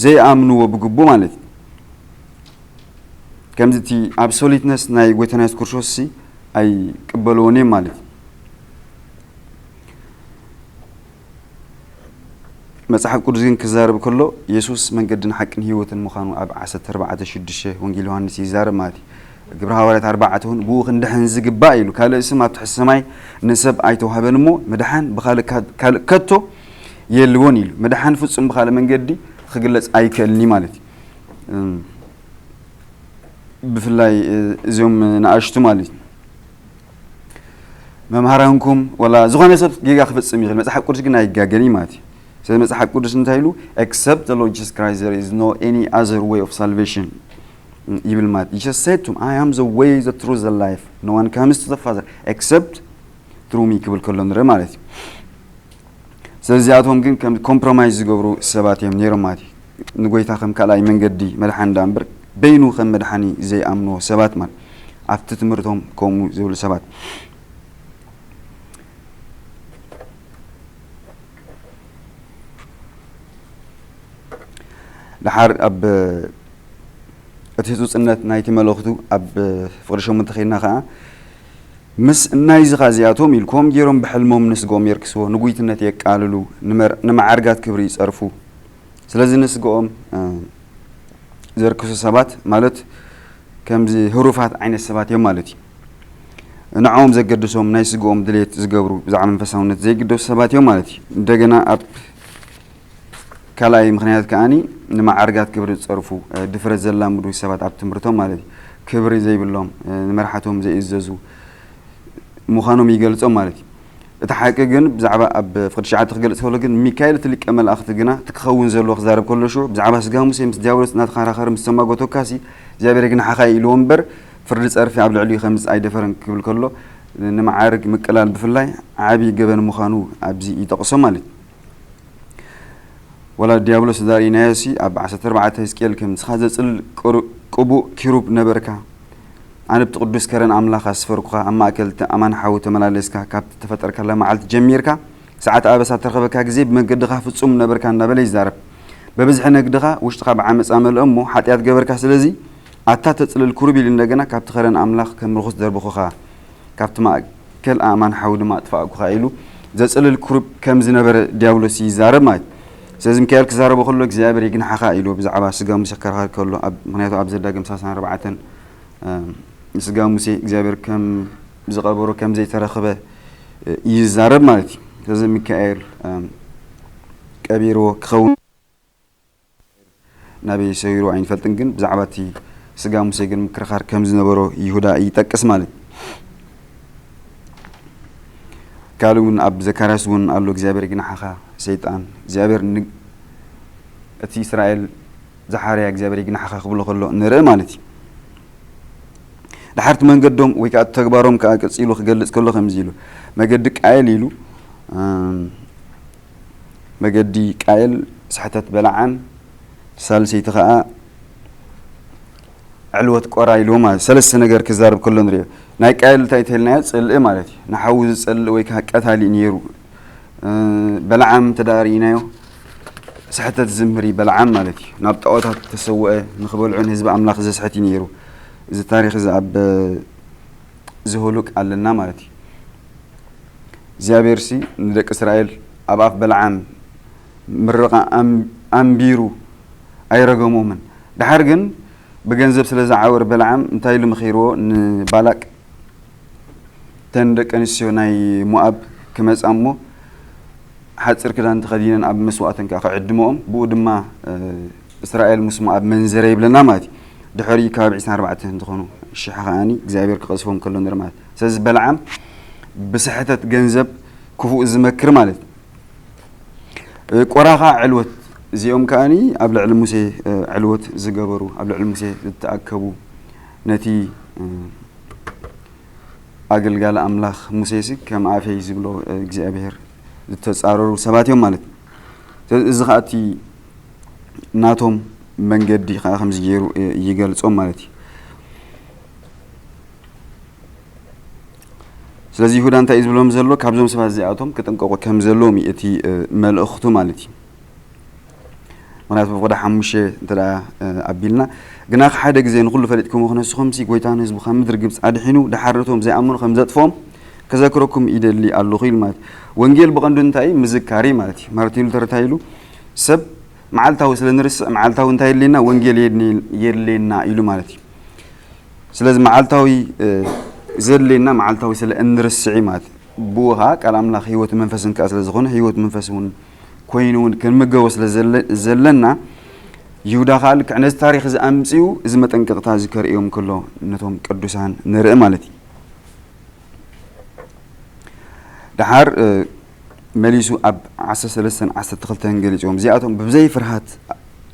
ዘይኣምንዎ ብግቡእ ማለት እዩ። ከምዚ እቲ ኣብሶሉትነስ ናይ ጎይታና የሱስ ክርስቶስ ሲ ኣይቅበልዎን እዮም ማለት እዩ። መጽሓፍ ቅዱስ ግን ክዛረብ ከሎ የሱስ መንገድን ሓቅን ህይወትን ምዃኑ ኣብ ዓሰርተ ኣርባዕተ ሽዱሽተ ወንጌል ዮሃንስ ይዛረብ ማለት እዩ። ግብሪ ሃዋርያት ኣርባዕተ እውን ብኡ ክንድሕን ዝግባእ ኢሉ፣ ካልእ ስም ኣብ ትሕቲ ሰማይ ንሰብ ኣይተዋህበን እሞ ምድሓን ብኻልእ ካ-፣ ካልእ ከቶ የልዎን ኢሉ። ምድሓን ፍጹም ብኻልእ መንገዲ ክግለጽ ኣይክእልን እዩ ማለት እዩ። እም፣ ብፍላይ፣ እ፣ እዞም ንኣሽቱ ማለት እዩ። መምሃራንኩም ወላ ዝኾነ ሰብ ጌጋ ክፍጽም ይኽእል፣ መጽሓፍ ቅዱስ ግን ኣይጋገን እዩ ማለት እዩ። ስለዚ መጽሓፍ ቅዱስ እንታይ ኢሉ? "Except the Lord Jesus Christ, there is no any other way of salvation" ይብል ማለት እዩ። Jesus said to him, "I am the way, the truth, the life. No one comes to the Father except through me" ክብል ከሎ ንርኢ ማለት እዩ። ስለዚ እዚኣቶም ግን ከም ኮምፕሮማይዝ ዝገብሩ ሰባት እዮም ነይሮም ማለት እዩ። ንጎይታ ከም ካልኣይ መንገዲ መድሓኒ ደኣ እምበር በይኑ ከም መድሓኒ ዘይኣምንዎ ሰባት ማለት ኣብቲ ትምህርቶም ከምኡ ዝብሉ ሰባት። ደሓር ኣብ እቲ ህጹጽነት ናይቲ መልእኽቱ ኣብ ፍቕዲ ሸሞንተ ኸይድና ኸኣ፣ ምስ እናይዚ ኸኣ እዚኣቶም ኢሉ፣ ከምኡ ገይሮም ብሕልሞም ንስግኦም የርክስዎ፣ ንጉይትነት የቃልሉ፣ ንመር-፣ ንመዓርጋት ክብሪ ይጸርፉ። ስለዚ ንስግኦም፣ እ፣ ዘርክሱ ሰባት ማለት ከምዚ ህሩፋት ዓይነት ሰባት እዮም ማለት እዩ። ንዕኦም ዘገድሶም ናይ ስግኦም ድሌት ዝገብሩ ብዛዕባ መንፈሳውነት ዘይግደሱ ሰባት እዮም ማለት እዩ። እንደገና ኣብ ካልኣይ ምኽንያት ከኣኒ ንመዓርጋት ክብሪ ዝጸርፉ፣ እ፣ ድፍረት ዘላምዱ ሰባት ኣብ ትምህርቶም ማለት እዩ። ክብሪ ዘይብሎም፣ እ፣ ንመርሓቶም ዘይእዘዙ ምዃኖም ይገልጾም ማለት እዩ። እቲ ሓቂ ግን ብዛዕባ ኣብ ፍቕዲ ትሽዓተ ክገልጽ ከሎ ግን ሚካኤል እቲ ሊቀ መላእኽቲ ግና እቲ ክኸውን ዘለዎ ክዛረብ ከሎ ሽዑ ብዛዕባ ስጋ ሙሴ ምስ ዲያብሎስ እናተኸራኸረ ምስ ተማጎተካሲ እግዚኣብሔር ይግንሓኻ ኢልዎ እምበር ፍርዲ ጸርፊ ኣብ ልዕሊኡ ከምጽእ ኣይደፈረን ክብል ከሎ ንመዓርግ ምቅላል ብፍላይ ዓቢ ገበን ምዃኑ ኣብዚ ይጠቕሶ ማለት እዩ። ወላ ዲያብሎስ ዛርኢናዮሲ ኣብ ዓሰርተ ኣርባዕተ ሕዝቅኤል ከም ንስኻ ዘጽልል ቅሩ-፣ ቅቡእ ኪሩብ ነበርካ። ኣነ ብቲ ቅዱስ ከረን ኣምላኽ ኣስፈርኩኻ፣ ኣብ ማእከል እቲ ኣማን ሓዊ ተመላለስካ፣ ካብቲ እተፈጠርካላ መዓልቲ ጀሚርካ፣ ሰዓት ኣበሳ እተረኸበካ ግዜ ብመንገድኻ ፍጹም ነበርካ እናበለ ይዛረብ። በብዝሒ ነግድኻ ውሽጥኻ ብዓመጻ መልአ እሞ ሓጢኣት ገበርካ። ስለዚ ኣታ ተጽልል ክሩብ ኢሉ እንደገና ካብቲ ከረን ኣምላኽ ከም ርኹስ ደርበኹኻ፣ ካብቲ ማእከል ኣእማን ሓዊ ድማ ኣጥፋእኩኻ ኢሉ ዘጽልል ክሩብ ከም ዝነበረ ዲያብሎስ ይዛረብ ማለት እዩ። ስለዚ ሚካኤል ክዛረቦ ከሎ እግዚኣብሔር ይግንሓኻ ኢሉ ብዛዕባ ስጋ ሙሴ ክከራኸር ከሎ ኣብ፣ ምኽንያቱ ኣብ ዘዳግም ሰላሳን ኣርባዕተን፣ እም፣ ስጋ ሙሴ እግዚኣብሔር ከም ዝቐበሮ ከም ዘይተረኽበ፣ እ፣ ይዛረብ ማለት እዩ። ስለዚ ሚካኤል፣ እም፣ ቀቢርዎ ክኸውን ናበይ ሰጊሩ ኣይንፈልጥን፣ ግን ብዛዕባ እቲ ስጋ ሙሴ ግን ምክርኻር ከም ዝነበሮ ይሁዳ ይጠቅስ ማለት እዩ። ካልእ እውን ኣብ ዘካርያስ እውን ኣሎ፣ እግዚኣብሔር ይግንሓኻ ሰይጣን፣ እግዚኣብሔር ን-፣ እቲ እስራኤል ዝሓርያ እግዚኣብሔር ይግንሓኻ ክብሎ ከሎ ንርኢ ማለት እዩ። ድሓርቲ መንገዶም ወይ ከዓ ተግባሮም ከዓ ቀፂሉ ክገልፅ ከሎ ከምዚ ኢሉ፣ መገዲ ቃየል ኢሉ፣ እም፣ መገዲ ቃየል ስሕተት በለዓም፣ ሳልሰይቲ ከዓ ዕልወት ቆራ ኢልዎ ማለት ሰለስተ ነገር ክዛረብ ከሎ ንሪኦ። ናይ ቃየል እንታይ ተልናዮ? ጽልኢ ማለት እዩ። ንሓዊ ዝጸልእ ወይ ከዓ ቀታሊ እዩ ነይሩ። እ፣ በለዓም እንተ ደኣ ርኢናዮ፣ ስሕተት ዝምህር እዩ በለዓም ማለት እዩ። ናብ ጣዖታት ተሰውአ ንኽበልዑ ንህዝቢ ኣምላኽ ዘስሕት እዩ ነይሩ። እዚ ታሪኽ እዚ ኣብ ዝህሉቅ ኣለና ማለት እዩ። እግዚኣብሔር ሲ ንደቂ እስራኤል ኣብ ኣፍ በለዓም ምርቓ ኣም- ኣንቢሩ ኣይረገሞምን። ድሓር ግን ብገንዘብ ስለ ዝዓወር በለዓም እንታይ ኢሉ መኺርዎ ንባላቅ? እተን ደቂ ኣንስትዮ ናይ ሞኣብ ክመጻ እሞ ሓጺር ክዳን ተኸዲነን ኣብ መስዋእተን ከኣ ክዕድመኦም፣ ብኡ ድማ እስራኤል ምስ ሞኣብ መንዘረ ይብለና ማለት እዩ። ድሕሪኡ ከባቢ ዕስራን ኣርባዕተን ዝኾኑ ሽሕ ከኣኒ እግዚኣብሔር ክቐዝፎም ከሎ ንርኢ ማለት እዩ። ስለዚ በለዓም ብስሕተት ገንዘብ ክፉእ ዝመክር ማለት እዩ። ቆራ ከኣ ዕልወት፣ እዚኦም ከኣኒ ኣብ ልዕሊ ሙሴ ዕልወት ዝገበሩ፣ ኣብ ልዕሊ ሙሴ ዝተኣከቡ፣ ነቲ ኣገልጋሊ ኣምላኽ ሙሴሲ ከም ኣፈይ ዝብሎ እግዚኣብሔር ዝተጻረሩ ሰባት እዮም ማለት እዩ። ስለዚ እዚ ከኣ እቲ ናቶም መንገዲ ከኣ ከምዚ ገይሩ ይገልጾም ማለት እዩ። ስለዚ ይሁዳ እንታይ እዩ ዝብሎም ዘሎ? ካብዞም ሰባት እዚኣቶም ክጥንቀቑ ከም ዘለዎም እዩ እቲ መልእኽቱ ማለት እዩ። ምክንያቱ ብፍቕዲ ሓሙሽተ እንተ ኣቢልና፣ ግናኽ ሓደ ግዜ ንኹሉ ፈሊጥኩሞ ክነስኹምሲ ጎይታ ንህዝቡ ካብ ምድሪ ግብፂ ኣድሒኑ ድሓር ነቶም ዘይኣመኑ ከም ዘጥፍኦም ክዘክረኩም ይደሊ ኣለኹ ኢሉ ማለት እዩ። ወንጌል ብቐንዱ እንታይ እዩ? ምዝካር እዩ ማለት እዩ። ማርቲን ሉተር እንታይ ኢሉ? ሰብ መዓልታዊ ስለ ንርስዕ መዓልታዊ እንታይ የድልየና? ወንጌል የድልየና ኢሉ ማለት እዩ። ስለዚ መዓልታዊ ዘድልየና መዓልታዊ ስለ እንርስዕ ማለት እዩ። ብኡ ከዓ ቃል ኣምላኽ ህይወት መንፈስን ከዓ ስለ ዝኾነ ህይወት መንፈስ እውን ኮይኑ እውን ክንምገቦ ስለ ዘለና ይሁዳ ከዓ ልክዕ ነዚ ታሪክ እዚ ኣምፅኡ እዚ መጠንቀቕታ እዚ ከርእዮም ከሎ ነቶም ቅዱሳን ንርኢ ማለት እዩ። ደሓር መሊሱ ኣብ ዓሰርተ ሰለስተን ዓሰርተ ክልተን ገሊፅዎም እዚኣቶም ብዘይ ፍርሃት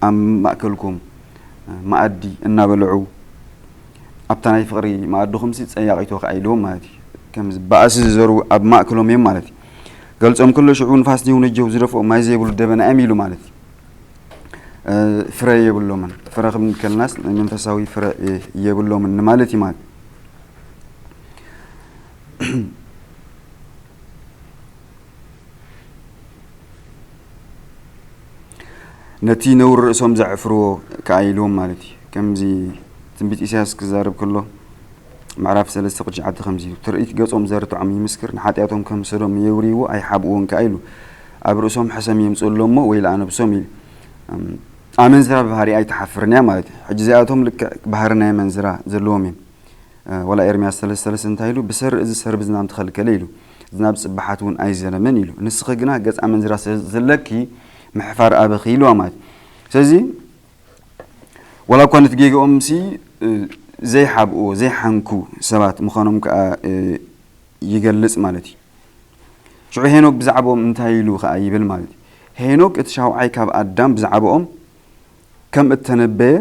ኣብ ማእከልኩም መኣዲ እናበልዑ ኣብታ ናይ ፍቕሪ መኣድኹምሲ ጸያቒቶ ከኣ ኢልዎም ማለት እዩ። ከም ባእሲ ዝዘርዉ ኣብ ማእከሎም እዮም ማለት እዩ። ገልጾም ከሎ ሽዑ ንፋስ ኒው ነጀው ዝደፍኦ ማይ ዘይብሉ ደበና እዮም ኢሉ ማለት እዩ። ፍረ የብሎምን። ፍረ ክብል ከለናስ ናይ መንፈሳዊ ፍረ የብሎምን ንማለት እዩ ማለት ነቲ ነውሪ ርእሶም ዘዕፍርዎ ከኣ ኢልዎም ማለት እዩ። ከምዚ ትንቢት ኢሳያስ ክዛረብ ከሎ ምዕራፍ ሰለስተ ቁጽሪ ትሽዓተ ከምዚ ኢሉ፣ ትርኢት ገጾም ዘርትዖም ይምስክር፣ ንሓጢኣቶም ከም ሰዶም የውርይዎ ኣይሓብእዎን ከኣ ኢሉ፣ ኣብ ርእሶም ሕሰም የምጽእሎም እሞ ወይልኣ ነብሶም ኢሉ። ኣመንዝራ ብባህሪኣ ኣይትሓፍርን እያ ማለት እዩ። ሕጂ እዚኣቶም ልክዕ ባህሪ ናይ ኣመንዝራ ዘለዎም እዮም። ዋላ ኤርምያስ ሰለስተ ሰለስተ እንታይ ኢሉ? ብሰሪ እዚ ሰሪ ብዝናም ተኸልከለ ኢሉ። ዝናብ ጽባሓት እውን ኣይዘነመን ኢሉ። ንስኺ ግና ገጽ ኣመንዝራ ስለ ዘለኪ ምሕፋር ኣበኺ ኢልዋ ማለት እዩ። ስለዚ ዋላ እኳ ነቲ ጌግኦም ሲ ዘይሓብእዎ ዘይሓንኩ ሰባት ምዃኖም ከኣ ይገልጽ ማለት እዩ። ሽዑ ሄኖክ ብዛዕባኦም እንታይ ኢሉ ከኣ ይብል ማለት እዩ። ሄኖክ እቲ ሻውዓይ ካብ ኣዳም ብዛዕባኦም ከም እተነበየ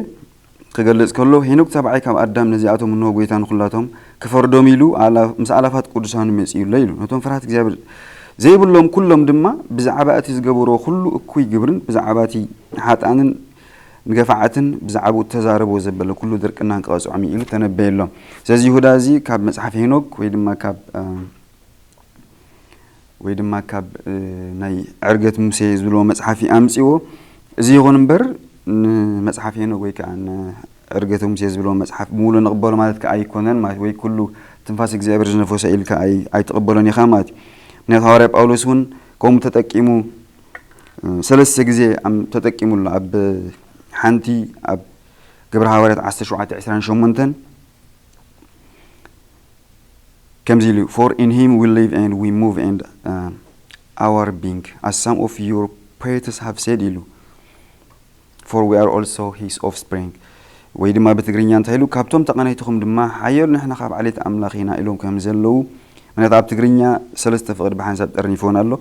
ክገልጽ ከሎ፣ ሄኖክ ሰብዓይ ካብ ኣዳም ነዚኣቶም እንሆ ጐይታ ንኹላቶም ክፈርዶም ኢሉ ኣላ-፣ ምስ ኣላፋት ቅዱሳኑ መጺኡ ኣሎ ኢሉ። ነቶም ፍርሃት እግዚኣብሔር ዘይብሎም ኩሎም ድማ ብዛዕባ እቲ ዝገበርዎ ኩሉ እኩይ ግብርን ብዛዕባ እቲ ሓጥኣንን ንገፋዕትን ብዛዕባኡ እተዛረብዎ ዘበለ ኩሉ ድርቅናን ክቐጽዖም እዩ ኢሉ ተነበየሎም። ስለዚ ይሁዳ እዚ ካብ መጽሓፍ ሄኖክ ወይ ድማ ካብ፣ እ፣ ወይ ድማ ካብ፣ እ፣ ናይ ዕርገት ሙሴ ዝብልዎ መጽሓፍ እዩ ኣምጺዎ። እዚ ይኹን እምበር ንመጽሓፍ ሄኖክ ወይ ከኣ ንዕርገተ ሙሴ ዝብልዎ መጽሓፍ ብምሉእ ንቕበሎ ማለት ከኣ ኣይኮነን ማለት ወይ ኩሉ ትንፋስ እግዚኣብሔር ዝነፈሶ ኢልካ ኣይ-፣ ኣይትቕበሎን ኢኻ ማለት እዩ። ምክንያቱ ሃዋርያ ጳውሎስ እውን ከምኡ ተጠቂሙ፣ እ፣ ሰለስተ ግዜ ኣም-፣ ተጠቂሙ ኣሎ። ኣብ ሓንቲ ኣብ ግብረ ሃዋርያት ዓሰርተ ሸውዓተ ዕስራን ሸሞንተን ከምዚ ኢሉ እዩ፣ "For in him we live and we move and, uh, our being, as some of your poets have said" ኢሉ፣ "For we are also his offspring." ወይ ድማ ብትግርኛ እንታይ ኢሉ፣ "ካብቶም ተቐናይትኹም ድማ ሓየሉ ንሕና ካብ ዓሌት ኣምላኽ ኢና" ኢሎም ከም ዘለዉ፣ ምክንያቱ ኣብ ትግርኛ ሰለስተ ፍቕዲ ብሓንሳብ ጠርኒፍዎን ኣሎ።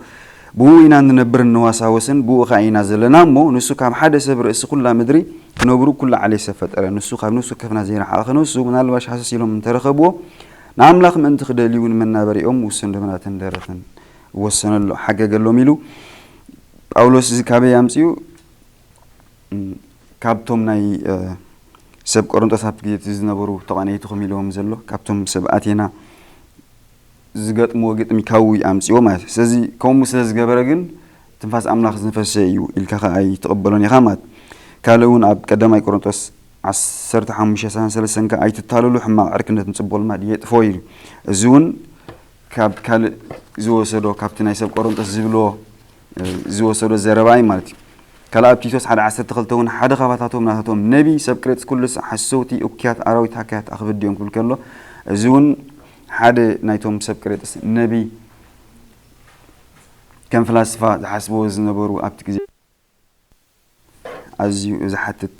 "ብኡ ኢና እንነብርን ንዋሳወስን፣ ብኡ ኸኣ ኢና ዘለና እሞ፣ ንሱ ካብ ሓደ ሰብ ርእሲ ኩላ ምድሪ ክነብሩ ኩላ ዓሌት ሰብ ፈጠረ። ንሱ ካብ ነፍሱ ከፍና ዘይረሓቐ ክነሱ፣ ምናልባሽ ሃሰስ ኢሎም እንተረኸብዎ፣ ንኣምላኽ ምእንቲ ክደልዩ ንመናበሪኦም ውሱን ደበናትን ደረትን ወሰነሎ፣ ሓገገሎም" ኢሉ ጳውሎስ እዚ ካበይ ኣምጺኡ? እም፣ ካብቶም ናይ፣ እ፣ ሰብ ቆሮንቶስ ኣብቲ ግዜ እቲ ዝነበሩ ተቐነይትኹም ኢልዎም ዘሎ፣ ካብቶም ሰብ ኣቴና ዝገጥምዎ ግጥሚ ካብኡ እዩ ኣምጺዎ ማለት እዩ። ስለዚ ከምኡ ስለ ዝገበረ ግን ትንፋስ ኣምላኽ ዝነፈሰ እዩ ኢልካ ከኣ ኣይትቕበሎን ኢኻ ማለት እዩ። ካልእ እውን ኣብ ቀዳማይ ቆሮንቶስ ዓሰርተ ሓሙሽተ ሰላሳ ሰለስተ ከ ኣይትታለሉ፣ ሕማቕ ዕርክነት ንጽበሉ ድማ የጥፎ ኢሉ። እዚ እውን ካብ ካልእ ዝወሰዶ፣ ካብቲ ናይ ሰብ ቆሮንጦስ ዝብልዎ ዝወሰዶ ዘረባ እዩ ማለት እዩ። ካልኣብ ቲቶስ ሓደ ዓሰርተ ክልተ እውን ሓደ ካባታቶም ናታቶም ነቢ ሰብ ቅሬጥስ ኩሉ ሓሰውቲ እኩያት ኣራዊት ሃካያት ኣኽብድ እዮም ክብል ከሎ፣ እዚ እውን ሓደ ናይቶም ሰብ ቅሬጥስ ነቢ ከም ፍላስፋ ዝሓስብዎ ዝነበሩ ኣብቲ ግዜ ኣዝዩ ዝሓትት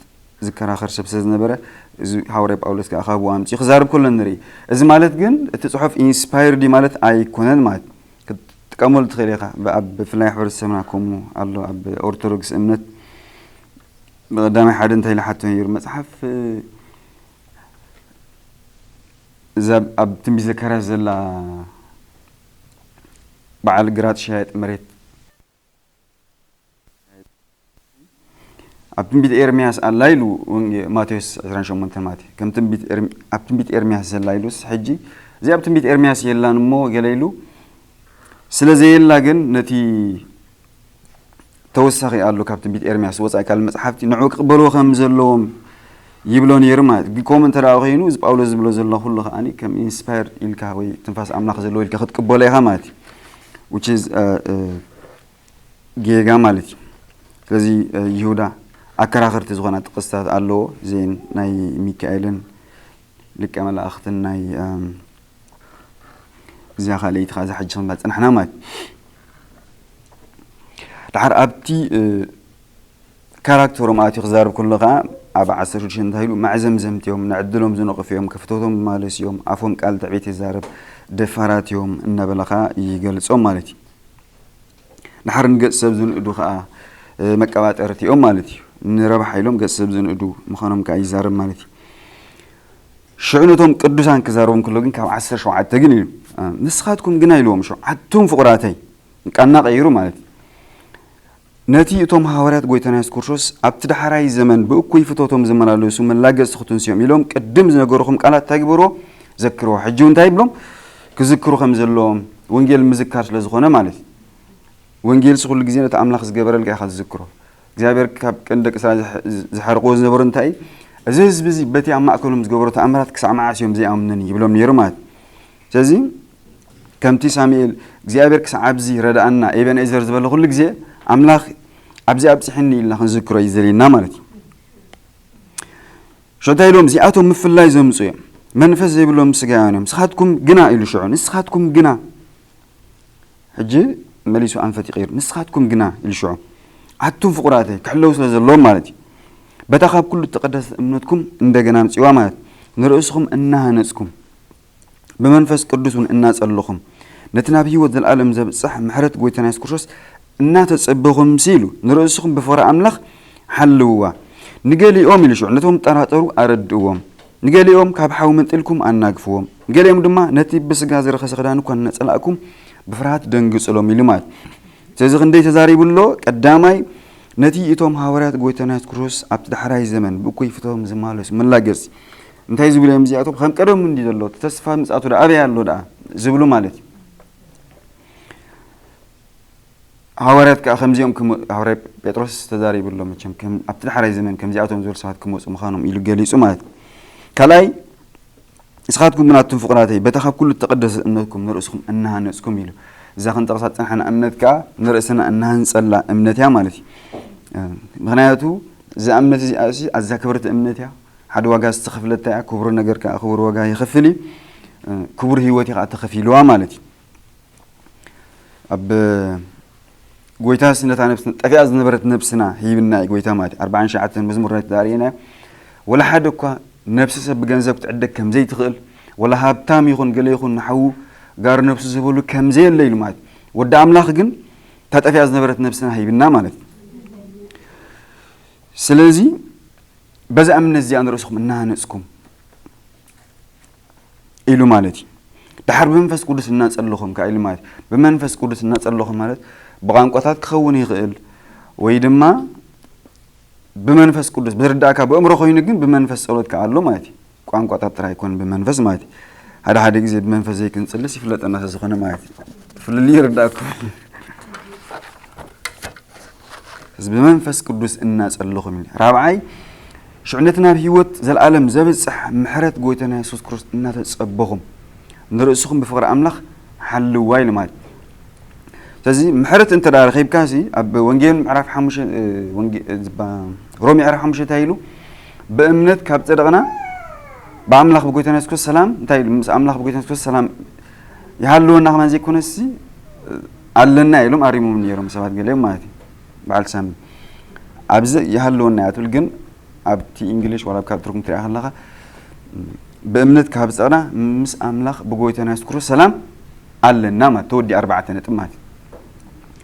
ዝከራኸር ሰብ ስለ ዝነበረ፣ እዚ ሃዋርያ ጳውሎስ ከኣ ካብኡ ኣምጺኡ ክዛረብ ከሎ ንርኢ። እዚ ማለት ግን እቲ ጽሑፍ ኢንስፓየርድ እዩ ማለት ኣይኮነን ማለት እዩ። ክትጥቀመሉ ትኽእል ኢኻ። ብ-፣ ኣብ ብፍላይ ሕብረተሰብና ከምኡ ኣሎ። ኣብ ኦርቶዶክስ እምነት ብቐዳማይ ሓደ እንታይ ኢሉ ሓቶ ነይሩ? መጽሓፍ፣ እዛ ኣብ ትንቢት ዘካርያስ ዘላ በዓል ግራት ሸያጥ መሬት ኣብ ትንቢት ኤርምያስ ኣላ ኢሉ ወንጌ-፣ ማቴዎስ ዕስራን ሸሞንተን ማለት እዩ። ከም ትንቢት ኤርም-፣ ኣብ ትንቢት ኤርምያስ ዘላ ኢሉስ ሕጂ እዚ ኣብ ትንቢት ኤርምያስ የላን እሞ ገለ ኢሉ ስለ ዘየላ ግን ነቲ ተወሳኺ ኣሎ ካብ ትንቢት ኤርምያስ ወጻኢ ካልእ መጽሓፍቲ ንዑ ክቕበልዎ ከም ዘለዎም ይብሎ ነይሩ ማለት እዩ። ግን ከምኡ እንተ ደኣ ኮይኑ እዚ ጳውሎስ ዝብሎ ዘሎ ኩሉ ከኣ ከም ኢንስፓየርድ ኢልካ ወይ ትንፋስ ኣምላኽ ዘለዎ ኢልካ ክትቅበሎ ኢኻ ማለት እዩ። Which is, uh, uh, ጌጋ ማለት እዩ። ስለዚ፣ እ፣ ይሁዳ ኣከራኸርቲ ዝኾና ጥቕስታት ኣለዎ። እዚአን ናይ ሚካኤልን ሊቀ መላእኽትን ናይ፣ እም፣ እዚኣ ካልኣይቲ ኸዓ እዛ ሕጂ ክንብላ ዝጸናሕና ማለት እዩ። ደሓር ኣብቲ፣ እ፣ ካራክተሮም ኣትዩ ክዛረብ ከሎ ኸዓ ኣብ ዓሰርተ ሽዱሽተ እንታይ ኢሉ? መዕዘምዘምቲ እዮም፣ ንዕድሎም ዝነቐፉ እዮም፣ ከፍተቶም ዝማለሱ እዮም፣ ኣፎም ቃል ትዕቢት ይዛረብ፣ ደፋራት እዮም እናበለ ኸዓ ይገልጾም ማለት እዩ። ድሓር ንገጽ ሰብ ዝንእዱ ኸኣ፣ እ፣ መቀባጠርቲ እዮም ማለት እዩ። ንረብሓ ኢሎም ገጽ ሰብ ዝንእዱ ምዃኖም ከኣ ይዛረብ ማለት እዩ። ሽዑ ነቶም ቅዱሳን ክዛረቦም ከሎ ግን ካብ ዓሰርተ ሸውዓተ ግን ኢሉ፣ እ፣ ንስኻትኩም ግና ኢልዎም፣ ሽዑ ኣቱም ፍቑራተይ፣ ቃና ቀይሩ ማለት እዩ። ነቲ እቶም ሃዋርያት ጎይታና የሱስ ክርስቶስ ኣብቲ ዳሕራይ ዘመን ብእኩይ ፍቶቶም ዝመላለሱ መላገጽቲ ክትንስዮም ኢሎም ቅድም ዝነገርኹም ቃላት እንታይ ግበርዎ? ዘክርዎ። ሕጂ እውን እንታይ ይብሎም? ክዝክሩ ከም ዘለዎም ወንጌል ምዝካር ስለ ዝኾነ ማለት እዩ። ወንጌልሲ ኩሉ ግዜ ነቲ ኣምላኽ ዝገበረልካ ኢኻ ዝዝክሮ። እግዚኣብሔር ካብ ቀንዲ ደቂ እስራኤል ዝሐ-፣ ዝሐርቕዎ ዝነበሩ እንታይ እዩ? እዚ ህዝቢ እዚ በቲ ኣብ ማእከሎም ዝገበሮ ተኣምራት ክሳዕ መዓስ እዮም ዘይኣምኑኒ? ይብሎም ነይሩ ማለት እዩ። ስለዚ ከምቲ ሳሙኤል እግዚኣብሔር ክሳዕ ኣብዚ ረድኣና፣ ኤቤንኤዘር ዝበለ ኩሉ ግዜ ኣምላኽ ኣብዚ ኣብጽሕኒ ኢልና ክንዝክሮ እዩ ዘድልየና ማለት እዩ። ሽዑ እንታይ ኢሎም? እዚኣቶም ምፍላይ ዘምጹ እዮም፣ መንፈስ ዘይብሎም ስጋውያን እዮም። ንስኻትኩም ግና ኢሉ ሽዑ፣ ንስኻትኩም ግና። ሕጂ መሊሱ ኣንፈት ይቕይር። ንስኻትኩም ግና ኢሉ ሽዑ፣ ኣቱም ፍቑራተይ፣ ክሕለዉ ስለ ዘለዎም ማለት እዩ። በታ ካብ ኩሉ እተቐደሰት እምነትኩም እንደገና ኣምጽእዋ ማለት እዩ። ንርእስኹም እናሃነጽኩም ብመንፈስ ቅዱስ እውን እናጸለኹም፣ ነቲ ናብ ህይወት ዘለኣለም ዘብጽሕ ምሕረት ጎይታና የሱስ ክርስቶስ እናተጸበኹም፣ ሲሉ ንርእስኹም ብፍቕሪ ኣምላኽ ሓልውዋ። ንገሊኦም ኢሉ ሽዑ ነቶም ጠራጠሩ ኣረድእዎም። ንገሊኦም ካብ ሓዊ መንጢልኩም ኣናግፍዎም። ንገሊኦም ድማ ነቲ ብስጋ ዝረኸሰ ክዳን እኳ እናጸላእኩም ብፍርሃት ደንግጽሎም ኢሉ ማለት። ስለዚ ክንደይ ተዛሪቡ ኣሎ? ቀዳማይ ነቲ እቶም ሃዋርያት ጎይታና የሱስ ክርስቶስ ኣብቲ ዳሕራይ ዘመን ብእኩይ ፍቶም ዝመላለሱ መላገጽቲ እንታይ ዝብሉ እዮም እዚኣቶም? ከም ቀደሙ እንዲ ዘሎ፣ እቲ ተስፋ ምጽኣቱ ደኣ ኣበይ ኣሎ ደኣ ዝብሉ ማለት እዩ። ሃዋርያት ከኣ ከምዚኦም ክም-፣ ሃዋርያ ጴጥሮስ ተዛሪቡ ኣሎ መቸም፣ ከም ኣብቲ ዳሕራይ ዘመን ከምዚኣቶም ዝበሉ ሰባት ክመጹ ምዃኖም ኢሉ ገሊጹ ማለት እዩ። ካልኣይ፣ ንስኻትኩም ግን ኣቱም ፍቑራተይ፣ በታ ካብ ኩሉ እተቐደሰት እምነትኩም ንርእስኹም እናሃነጽኩም ኢሉ። እዛ ክንጠቕሳ ዝጸናሕና እምነት ከኣ ንርእስና እናሃንጸላ እምነት እያ ማለት እዩ። ምኽንያቱ እዛ እምነት እዚኣ እሲ ኣዝያ ክብርቲ እምነት እያ። ሓደ ዋጋ ዝተኸፍለታ እያ። ክቡር ነገር ከኣ ክቡር ዋጋ ይኸፍል እዩ። ክቡር ህይወት እዩ ከኣ ተኸፊልዋ ማለት እዩ። ኣብ ጎይታስ ነታ ነብስ-፣ ጠፊኣ ዝነበረት ነብስና ሂብና እዩ ጎይታ ማለት እዩ። ኣርባዓን ትሽዓተን መዝሙር ናይ ተዛሪእና፣ ወላ ሓደ እኳ ነብሲ ሰብ ብገንዘብ ክትዕደግ ከም ዘይትኽእል፣ ወላ ሃብታም ይኹን ገለ ይኹን ንሓዉ ጋር ነብሱ ዝህበሉ ከም ዘየለ ኢሉ ማለት እዩ። ወዲ ኣምላኽ ግን እታ ጠፊኣ ዝነበረት ነብስና ሂብና ማለት እዩ። ስለዚ በዛ እምነት እዚኣ ንርእስኹም እናሃነጽኩም ኢሉ ማለት እዩ። ድሓር ብመንፈስ ቅዱስ እናጸለኹም ከኣ ኢሉ ማለት እዩ። ብመንፈስ ቅዱስ እናጸለኹም ማለት ብቋንቋታት ክኸውን ይኽእል፣ ወይ ድማ ብመንፈስ ቅዱስ ብዝርዳእካ ብእምሮ ኮይኑ ግን ብመንፈስ ጸሎት ከኣ ኣሎ ማለት እዩ። ቋንቋታት ጥራይ ኣይኮነን ብመንፈስ ማለት እዩ። ሓደ ሓደ ግዜ ብመንፈስ ዘይክንጽልስ ይፍለጠና ስለ ዝኾነ ማለት እዩ። ፍልልይ ይርዳእኩም። እዚ ብመንፈስ ቅዱስ እናጸለኹም ኢሉ። ራብዓይ ሽዑ ነቲ ናብ ህይወት ዘለኣለም ዘብጽሕ ምሕረት ጎይታና የሱስ ክርስቶስ እናተጸበኹም ንርእስኹም ብፍቕሪ ኣምላኽ ሓልዋ ኢሉ ማለት እዩ። ስለዚ ምሕረት እንተ ደኣ ረኺብካ ሲ ኣብ ወንጌል ምዕራፍ ሓሙሽተ፣ እ፣ ወንጌ-፣ እ፣ ዝባ-፣ ሮሜ ምዕራፍ ሓሙሽተ እንታይ ኢሉ? ብእምነት ካብ ጸደቕና ብኣምላኽ ብጎይታና የሱስ ክርስቶስ ሰላም እንታይ ኢሉ? ምስ ኣምላኽ ብጎይታና የሱስ ክርስቶስ ሰላም ይሃልወና ከማን ዘይኮነሲ፣ እ፣ ኣለና ኢሎም ኣሪሞም ነይሮም ሰባት ገሊኦም ማለት እዩ። በዓል ሳሚ ኣብዚ ይሃልወና እያ ትብል፣ ግን ኣብቲ እንግሊሽ ዋላ ኣብ ካልእ ትርጉም ትሪኣ ከለኻ ብእምነት ካብ ዝጸና ምስ ኣምላኽ ብጎይታና የሱስ ክርስቶስ ሰላም ኣለና ማለት ተወዲ ኣርባዕተ ነጥብ ማለት እዩ።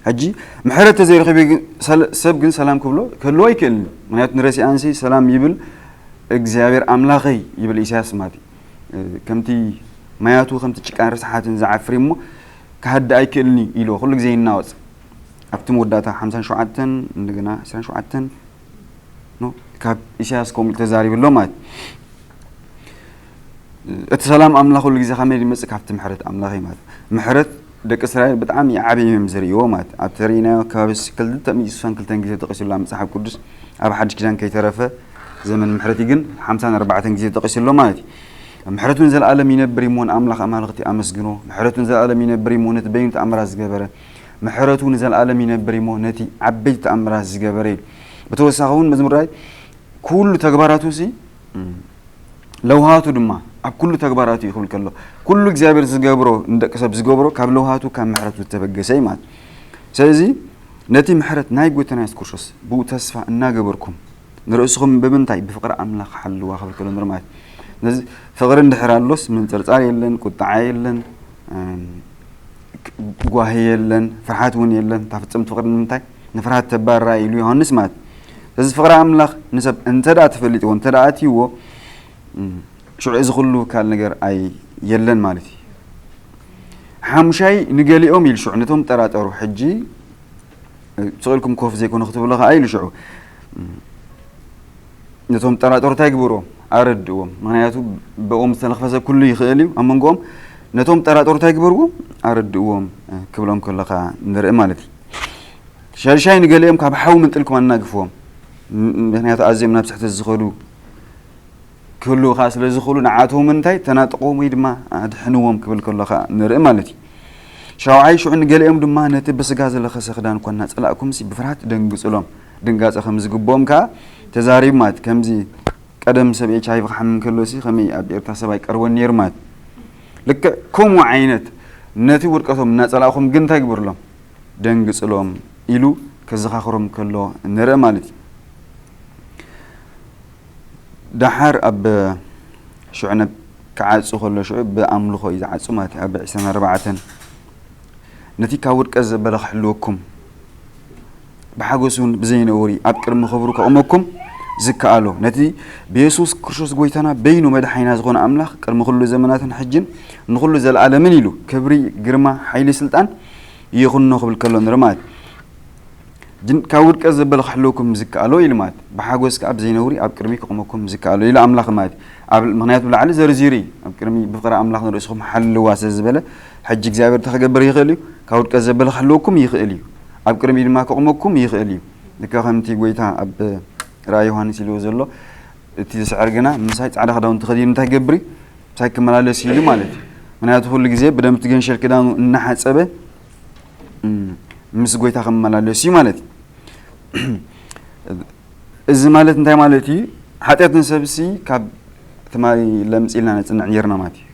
ሕጂ ምሕረት ተዘይረኺቡ ግን ሰለ-፣ ሰብ ግን ሰላም ክብሎ ክህልዎ ኣይክእልን እዩ። ምክንያቱ ንረሲኣንሲ ሰላም ይብል እግዚኣብሔር ኣምላኸይ ይብል ኢሳያስ ማለት እዩ። እ፣ ከምቲ ማያቱ ከምቲ ጭቃን ርስሓትን ዝዓፍር እሞ ክሃድእ ኣይክእልን እዩ ኢልዎ ኩሉ ግዜ ይናወጽ። ኣብቲ መወዳእታ ሓምሳን ሸውዓተን እንደገና ዕስራን ሸውዓተን ኖ፣ ካብ ኢሳያስ ከምኡ ኢሉ ተዛሪቡ ኣሎ ማለት እዩ። እቲ ሰላም ኣምላኽ ኩሉ ግዜ ከመይ ይመጽእ? ካብቲ ምሕረት ኣምላኽ እዩ ማለት እዩ። ምሕረት ደቂ እስራኤል ብጣዕሚ ዓብዪ እዮም ዝርእይዎ ማለት እዩ። ኣብቲ ርእይናዮ ከባቢ ክልተ ሚእቲ ስሳን ክልተን ግዜ ተጠቒሱ ኣሎ ኣብ መጽሓፍ ቅዱስ። ኣብ ሓድሽ ኪዳን ከይተረፈ ዘመን ምሕረት እዩ ግን ሓምሳን ኣርባዕተን ግዜ ተጠቒሱ ኣሎ ማለት እዩ። ምሕረቱ ንዘለኣለም ይነብር እሞ ንኣምላኽ ኣማልኽቲ ኣመስግኖ። ምሕረቱ ንዘለኣለም ይነብር እሞ ነቲ በይኑ ተኣምራት ዝገበረ። ምሕረቱ ንዘለኣለም ይነብር እሞ ነቲ ዓበይቲ ተኣምራት ዝገበረ ኢሉ። ብተወሳኺ እውን መዝሙር ዳዊት ኩሉ ተግባራቱ ሲ፣ እም፣ ለውሃቱ ድማ ኣብ ኩሉ ተግባራቱ እዩ ክብል ከሎ፣ ኩሉ እግዚኣብሔር ዝገብሮ ንደቂ ሰብ ዝገብሮ ካብ ለውሃቱ ካብ ምሕረቱ ዝተበገሰ እዩ ማለት። ስለዚ ነቲ ምሕረት ናይ ጎይታና የሱስ ክርስቶስ ብኡ ተስፋ እናገበርኩም ንርእስኹም ብምንታይ ብፍቕሪ ኣምላኽ ሓልዋ ክብል ከሎ ንርኢ ማለት እዩ። ነዚ ፍቕሪ እንድሕር ኣሎስ ምንጽርጻር የለን፣ ቁጥዓ የለን፣ እም፣ ጓሂ የለን፣ ፍርሓት እውን የለን። እታ ፍጽምቲ ፍቕሪ ንምንታይ ንፍርሃት ተባርራ ኢሉ ዮሃንስ ማለት እዩ። ስለዚ ፍቕሪ ኣምላኽ ንሰብ እንተ ደኣ ተፈሊጥዎ፣ እንተ ደኣ ኣትይዎ፣ እም፣ ሽዑ እዚ ኩሉ ካልእ ነገር ኣይ የለን ማለት እዩ። ሓሙሻይ ንገሊኦም ኢሉ ሽዑ ነቶም ጠራጠሩ ሕጂ ስቕ ኢልኩም ኮፍ ዘይኮነ ክትብሎ ከኣ ኢሉ ሽዑ ነቶም ጠራጠሩ እንታይ ግበርዎም? ኣረድእዎም። ምኽንያቱ ብኦም ዝተለኽፈ ሰብ ኩሉ ይኽእል እዩ። ኣብ መንጎኦም ነቶም ጠራጠሩ እንታይ ግበርዎም? ኣረድእዎም ክብሎም ከሎ ከኣ ንርኢ ማለት እዩ። ሻድሻይ ንገሊኦም ካብ ሓዊ መንጥልኩም ኣናግፍዎም። ም-፣ ምኽንያቱ ኣዝዮም ናብ ስሕተት ዝኸዱ ክህልዉ ከኣ ስለ ዝኽእሉ ንዓቶም እንታይ ተናጥቕዎም ወይ ድማ ኣድሕንዎም ክብል ከሎ ከኣ ንርኢ ማለት እዩ። ሻውዓይ ሽዑ ንገሊኦም ድማ ነቲ ብስጋ ዝለኸሰ ክዳን እኳ እናጸላእኩምሲ ብፍርሃት ደንግጹሎም። ድንጋጸ ከም ዝግብኦም ከኣ ተዛሪቡ ማለት እዩ። ከምዚ ቀደም ሰብ ኤች ኣይ ቪ ክሓምም ከሎሲ ከመይ ኣብ ኤርትራ ሰብ ኣይቀርቦን ነይሩ ማለት እዩ። ልክዕ ከምኡ ዓይነት ነቲ ውድቀቶም እናጸላእኹም ግን እንታይ ግበሩሎም? ደንግጽሎም ኢሉ ከዘኻኽሮም ከሎ ንርኢ ማለት እዩ። ደሓር ኣብ ሽዑ ነብ-፣ ክዓጹ ከሎ ሽዑ ብኣምልኾ እዩ ዝዓጹ ማለት እዩ። ኣብ ዕስራን ኣርባዕተን ነቲ ካብ ውድቀት ዘበለ ክሕልወኩም ብሓጎስ እውን ብዘይ ነውሪ ኣብ ቅድሚ ክብሩ ከቕመኩም ዝከኣሎ ነቲ ብየሱስ ክርስቶስ ጎይታና በይኑ መድሓኒና ዝኾነ ኣምላኽ ቅድሚ ኩሉ ዘመናትን ሕጅን ንኹሉ ዘለኣለምን ኢሉ ክብሪ፣ ግርማ፣ ሓይሊ፣ ስልጣን ይኹኖ ክብል ከሎ ንርኢ ማለት እዩ። ጅን-፣ ካብ ውድቀት ዘበለ ክሕልወኩም ዝከኣሎ ኢሉ ማለት እዩ። ብሓጎስ ከኣ ብዘይ ነውሪ ኣብ ቅድሚ ክቕመኩም ዝከኣሎ ኢሉ ኣምላኽ ማለት እዩ። ኣብ፣ ምኽንያቱ ብላዕሊ ዘርዚሩ እዩ። ኣብ ቅድሚ ብፍቕሪ ኣምላኽ ንርእስኹም ሓልዋ ስለ ዝበለ፣ ሕጂ እግዚኣብሔር እንታይ ክገብር ይኽእል እዩ? ካብ ውድቀት ዘበለ ክሕልወኩም ይኽእል እዩ። ኣብ ቅድሚ ድማ ክቕመኩም ይኽእል እዩ። ልክዕ ከምቲ ጎይታ ኣብ ራእይ ዮሃንስ ኢልዎ ዘሎ፣ እቲ ዝስዕር ግና ምሳይ ጻዕዳ ክዳውንቲ ተኸዲኑ እንታይ ክገብር እዩ? ምሳይ ክመላለስ እዩ ኢሉ ማለት እዩ። ምኽንያቱ ኩሉ ግዜ ብደም እቲ ገንሸል ክዳኑ እናሓጸበ፣ እም፣ ምስ ጎይታ ክመላለስ እዩ ማለት እዩ። እዚ ማለት እንታይ ማለት እዩ? ሓጢኣት ንሰብሲ ካብ ትማሊ ለምጽ ኢልና ነጽንዕ ነይርና ማለት እዩ።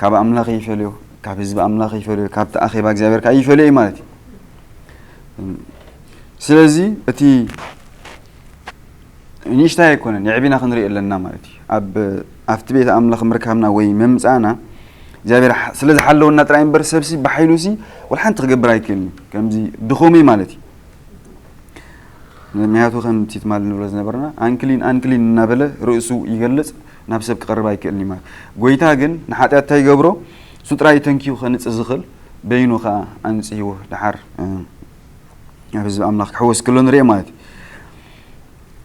ካብ ኣምላኽ ይፈልዮ፣ ካብ ህዝቢ ኣምላኽ ይፈልዮ፣ ካብቲ ኣኼባ እግዚኣብሔር ከኣ ይፈልዮ እዩ ማለት እዩ። እም፣ ስለዚ እቲ ንእሽታይ ኣይኮነን፣ የዕቢና ክንርኢ ኣለና ማለት እዩ። ኣብ፣ ኣብቲ ቤት ኣምላኽ ምርካብና ወይ ምምጻእና እግዚኣብሔር ሓ-፣ ስለ ዝሓለወና ጥራይ እምበር ሰብሲ ብሓይሉሲ ወላ ሓንቲ ክገብር ኣይክእልን እዩ። ከምዚ ድኹም እዩ ማለት እዩ። ምኽንያቱ ከምቲ ትማሊ ንብሎ ዝነበርና ኣንክሊን ኣንክሊን እናበለ ርእሱ ይገልጽ፣ ናብ ሰብ ክቐርብ ኣይክእልን እዩ ማለት። ጎይታ ግን ንሓጢኣት እንታይ ይገብሮ? እሱ ጥራይ ተንኪዩ ከንጽህ ዝኽእል በይኑ ከኣ ኣንጽህዎ ደሓር፣ እ፣ ናብ ህዝቢ ኣምላኽ ክሕወስ ከሎ ንርኢ ማለት እዩ።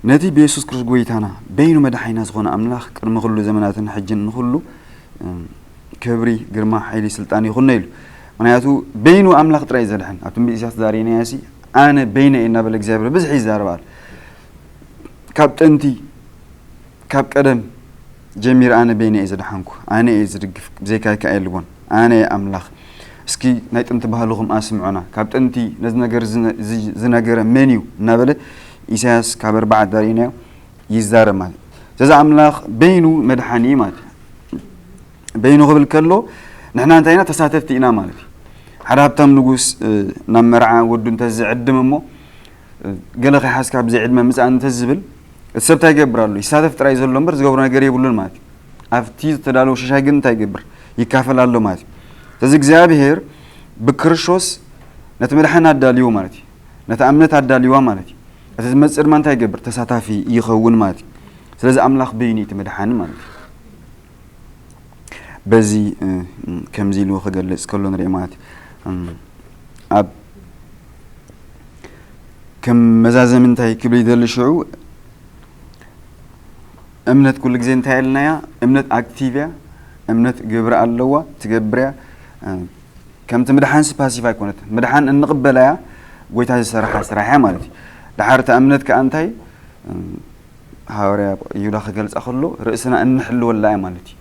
ነቲ ብየሱስ ክርስቶስ ጎይታና በይኑ መድሓኒና ዝኾነ ኣምላኽ ቅድሚ ኩሉ ዘመናትን ሕጅን ንኹሉ፣ እም፣ ክብሪ፣ ግርማ፣ ሓይሊ፣ ስልጣን ይኹኖ ኢሉ። ምኽንያቱ በይኑ ኣምላኽ ጥራይ እዩ ዘድሕን። ኣብ ትንቢት ኢሳያስ ዛሬናያሲ ኣነ በይነ እየ እናበለ እግዚኣብሔር ብዝሒ ይዛረብ ኣሎ። ካብ ጥንቲ ካብ ቀደም ጀሚረ ኣነ በይነ እየ ዝደሓንኩ፣ ኣነ እየ ዝድግፍ፣ ብዘይካይ ከኣ የልቦን፣ ኣነ እየ ኣምላኽ። እስኪ ናይ ጥንቲ ባህልኹም ኣስምዑና። ካብ ጥንቲ ነዚ ነገር ዝነ-፣ ዝ-፣ ዝነገረ መን እዩ እናበለ ኢሳያስ ካብ ኣርባዓ ዳርኢናዮ ይዛረብ ማለት እዩ። ስለዚ ኣምላኽ በይኑ መድሓኒ እዩ ማለት እዩ። በይኑ ክብል ከሎ ንሕና እንታይ ኢና? ተሳተፍቲ ኢና ማለት እዩ። ሓደ ሃብታም ንጉስ፣ እ፣ ናብ መርዓ ወዱ እንተዝዕድም እሞ፣ እ፣ ገለ ከይሓዝካ ብዘይ ዕድመ ምጻእ እንተዝብል፣ እቲ ሰብ እንታይ ይገብር ኣሎ? ይሳተፍ ጥራይ ዘሎ እምበር ዝገብሮ ነገር የብሉን ማለት እዩ። ኣብቲ ዝተዳለወ ሽሻይ ግን እንታይ ይገብር? ይካፈል ኣሎ ማለት እዩ። ስለዚ እግዚኣብሔር ብክርስቶስ ነቲ መድሓኒ ኣዳልዎ ማለት እዩ። ነታ እምነት ኣዳልዋ ማለት እዩ። እቲ ዝመጽእ ድማ እንታይ ይገብር? ተሳታፊ ይኸውን ማለት እዩ። ስለዚ ኣምላኽ በይኑ እዩ እቲ መድሓኒ ማለት እዩ። በዚ፣ እ፣ ከምዚ ኢሉ ክገልጽ ከሎ ንርኢ ማለት እዩ። እም፣ ኣብ ከም መዛዘሚ እንታይ ክብል ይደሊ ሽዑ፣ እምነት ኩሉ ግዜ እንታይ ኢልናያ? እምነት ኣክቲቭ እያ፣ እምነት ግብሪ ኣለዋ፣ ትገብር እያ። እ፣ ከምቲ ምድሓንሲ ፓሲቭ ኣይኮነት። ምድሓን እንቕበላ እያ፣ ጎይታ ዝሰርሓ ስራሕ እያ ማለት እዩ። ደሓር እታ እምነት ከኣ እንታይ? እም፣ ሃዋርያ ይሁዳ ክገልጻ ከሎ ርእስና እንሕልወላ እያ ማለት እዩ።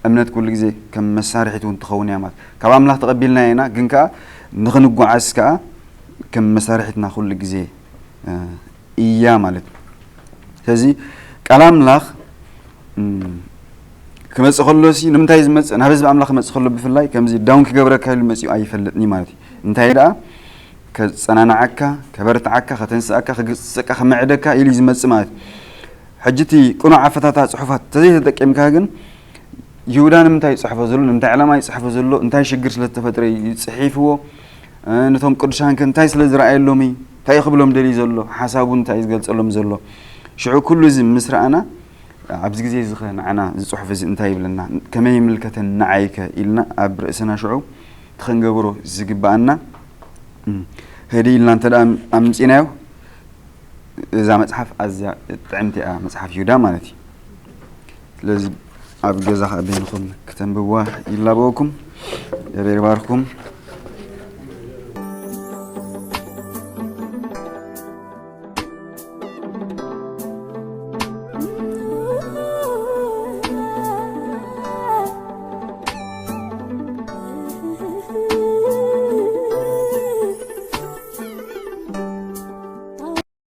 እምነት ኩሉ ግዜ ከም መሳርሒት እውን ትኸውን እያ ማለት። ካብ ኣምላኽ ተቐቢልና ኢና፣ ግን ከኣ ንኽንጓዓዝ ከኣ ከም መሳርሒትና ኩሉ ግዜ፣ እ፣ እያ ማለት እዩ። ስለዚ ቃል ኣምላኽ፣ እም፣ ክመጽእ ከሎ ሲ ንምንታይ ዝመጽእ? ናብ ህዝቢ ኣምላኽ ክመጽእ ከሎ ብፍላይ ከምዚ ዳውን ክገብረካ ኢሉ መጺኡ ኣይፈልጥን እዩ ማለት እዩ። እንታይ ደኣ ከጸናንዓካ፣ ከበርትዓካ፣ ከተንስኣካ፣ ክግስጸካ፣ ክምዕደካ ኢሉ እዩ ዝመጽእ ማለት እዩ። ሕጂ እቲ ቅኑዕ ኣፈታታ ጽሑፋት እንተዘይተጠቂምካ ግን ይሁዳ ንምንታይ ይጽሕፎ ዘሎ? ንምንታይ ዕላማ ይጽሕፎ ዘሎ? እንታይ ሽግር ስለ ዝተፈጥረ እዩ ጽሒፍዎ? እ፣ ነቶም ቅዱሳን ከ እንታይ ስለ ዝረኣየሎም እዩ? እንታይ እዩ ክብሎም ደልዩ ዘሎ? ሓሳቡ እንታይ እዩ ዝገልጸሎም ዘሎ? ሽዑ ኩሉ እዚ ምስ ረኣና፣ ኣብዚ ግዜ እዚ ኸ ንዓና እዚ ጽሑፍ እዚ እንታይ ይብለና? ከመይ ይምልከተኒ ንዓይ ከ ኢልና ኣብ ርእስና ሽዑ እቲ ኸንገብሮ ዝግብኣና፣ እም፣ ህድእ ኢልና እንተ ደኣ ኣምጺናዮ፣ እዛ መጽሓፍ ኣዝያ ጥዕምቲ እያ፣ መጽሓፍ ይሁዳ ማለት እዩ። ስለዚ ኣብ ገዛ ኸኣ በይንኹም ክተንብብዋ ይላበወኩም። እግዚኣብሔር ይባርኩም።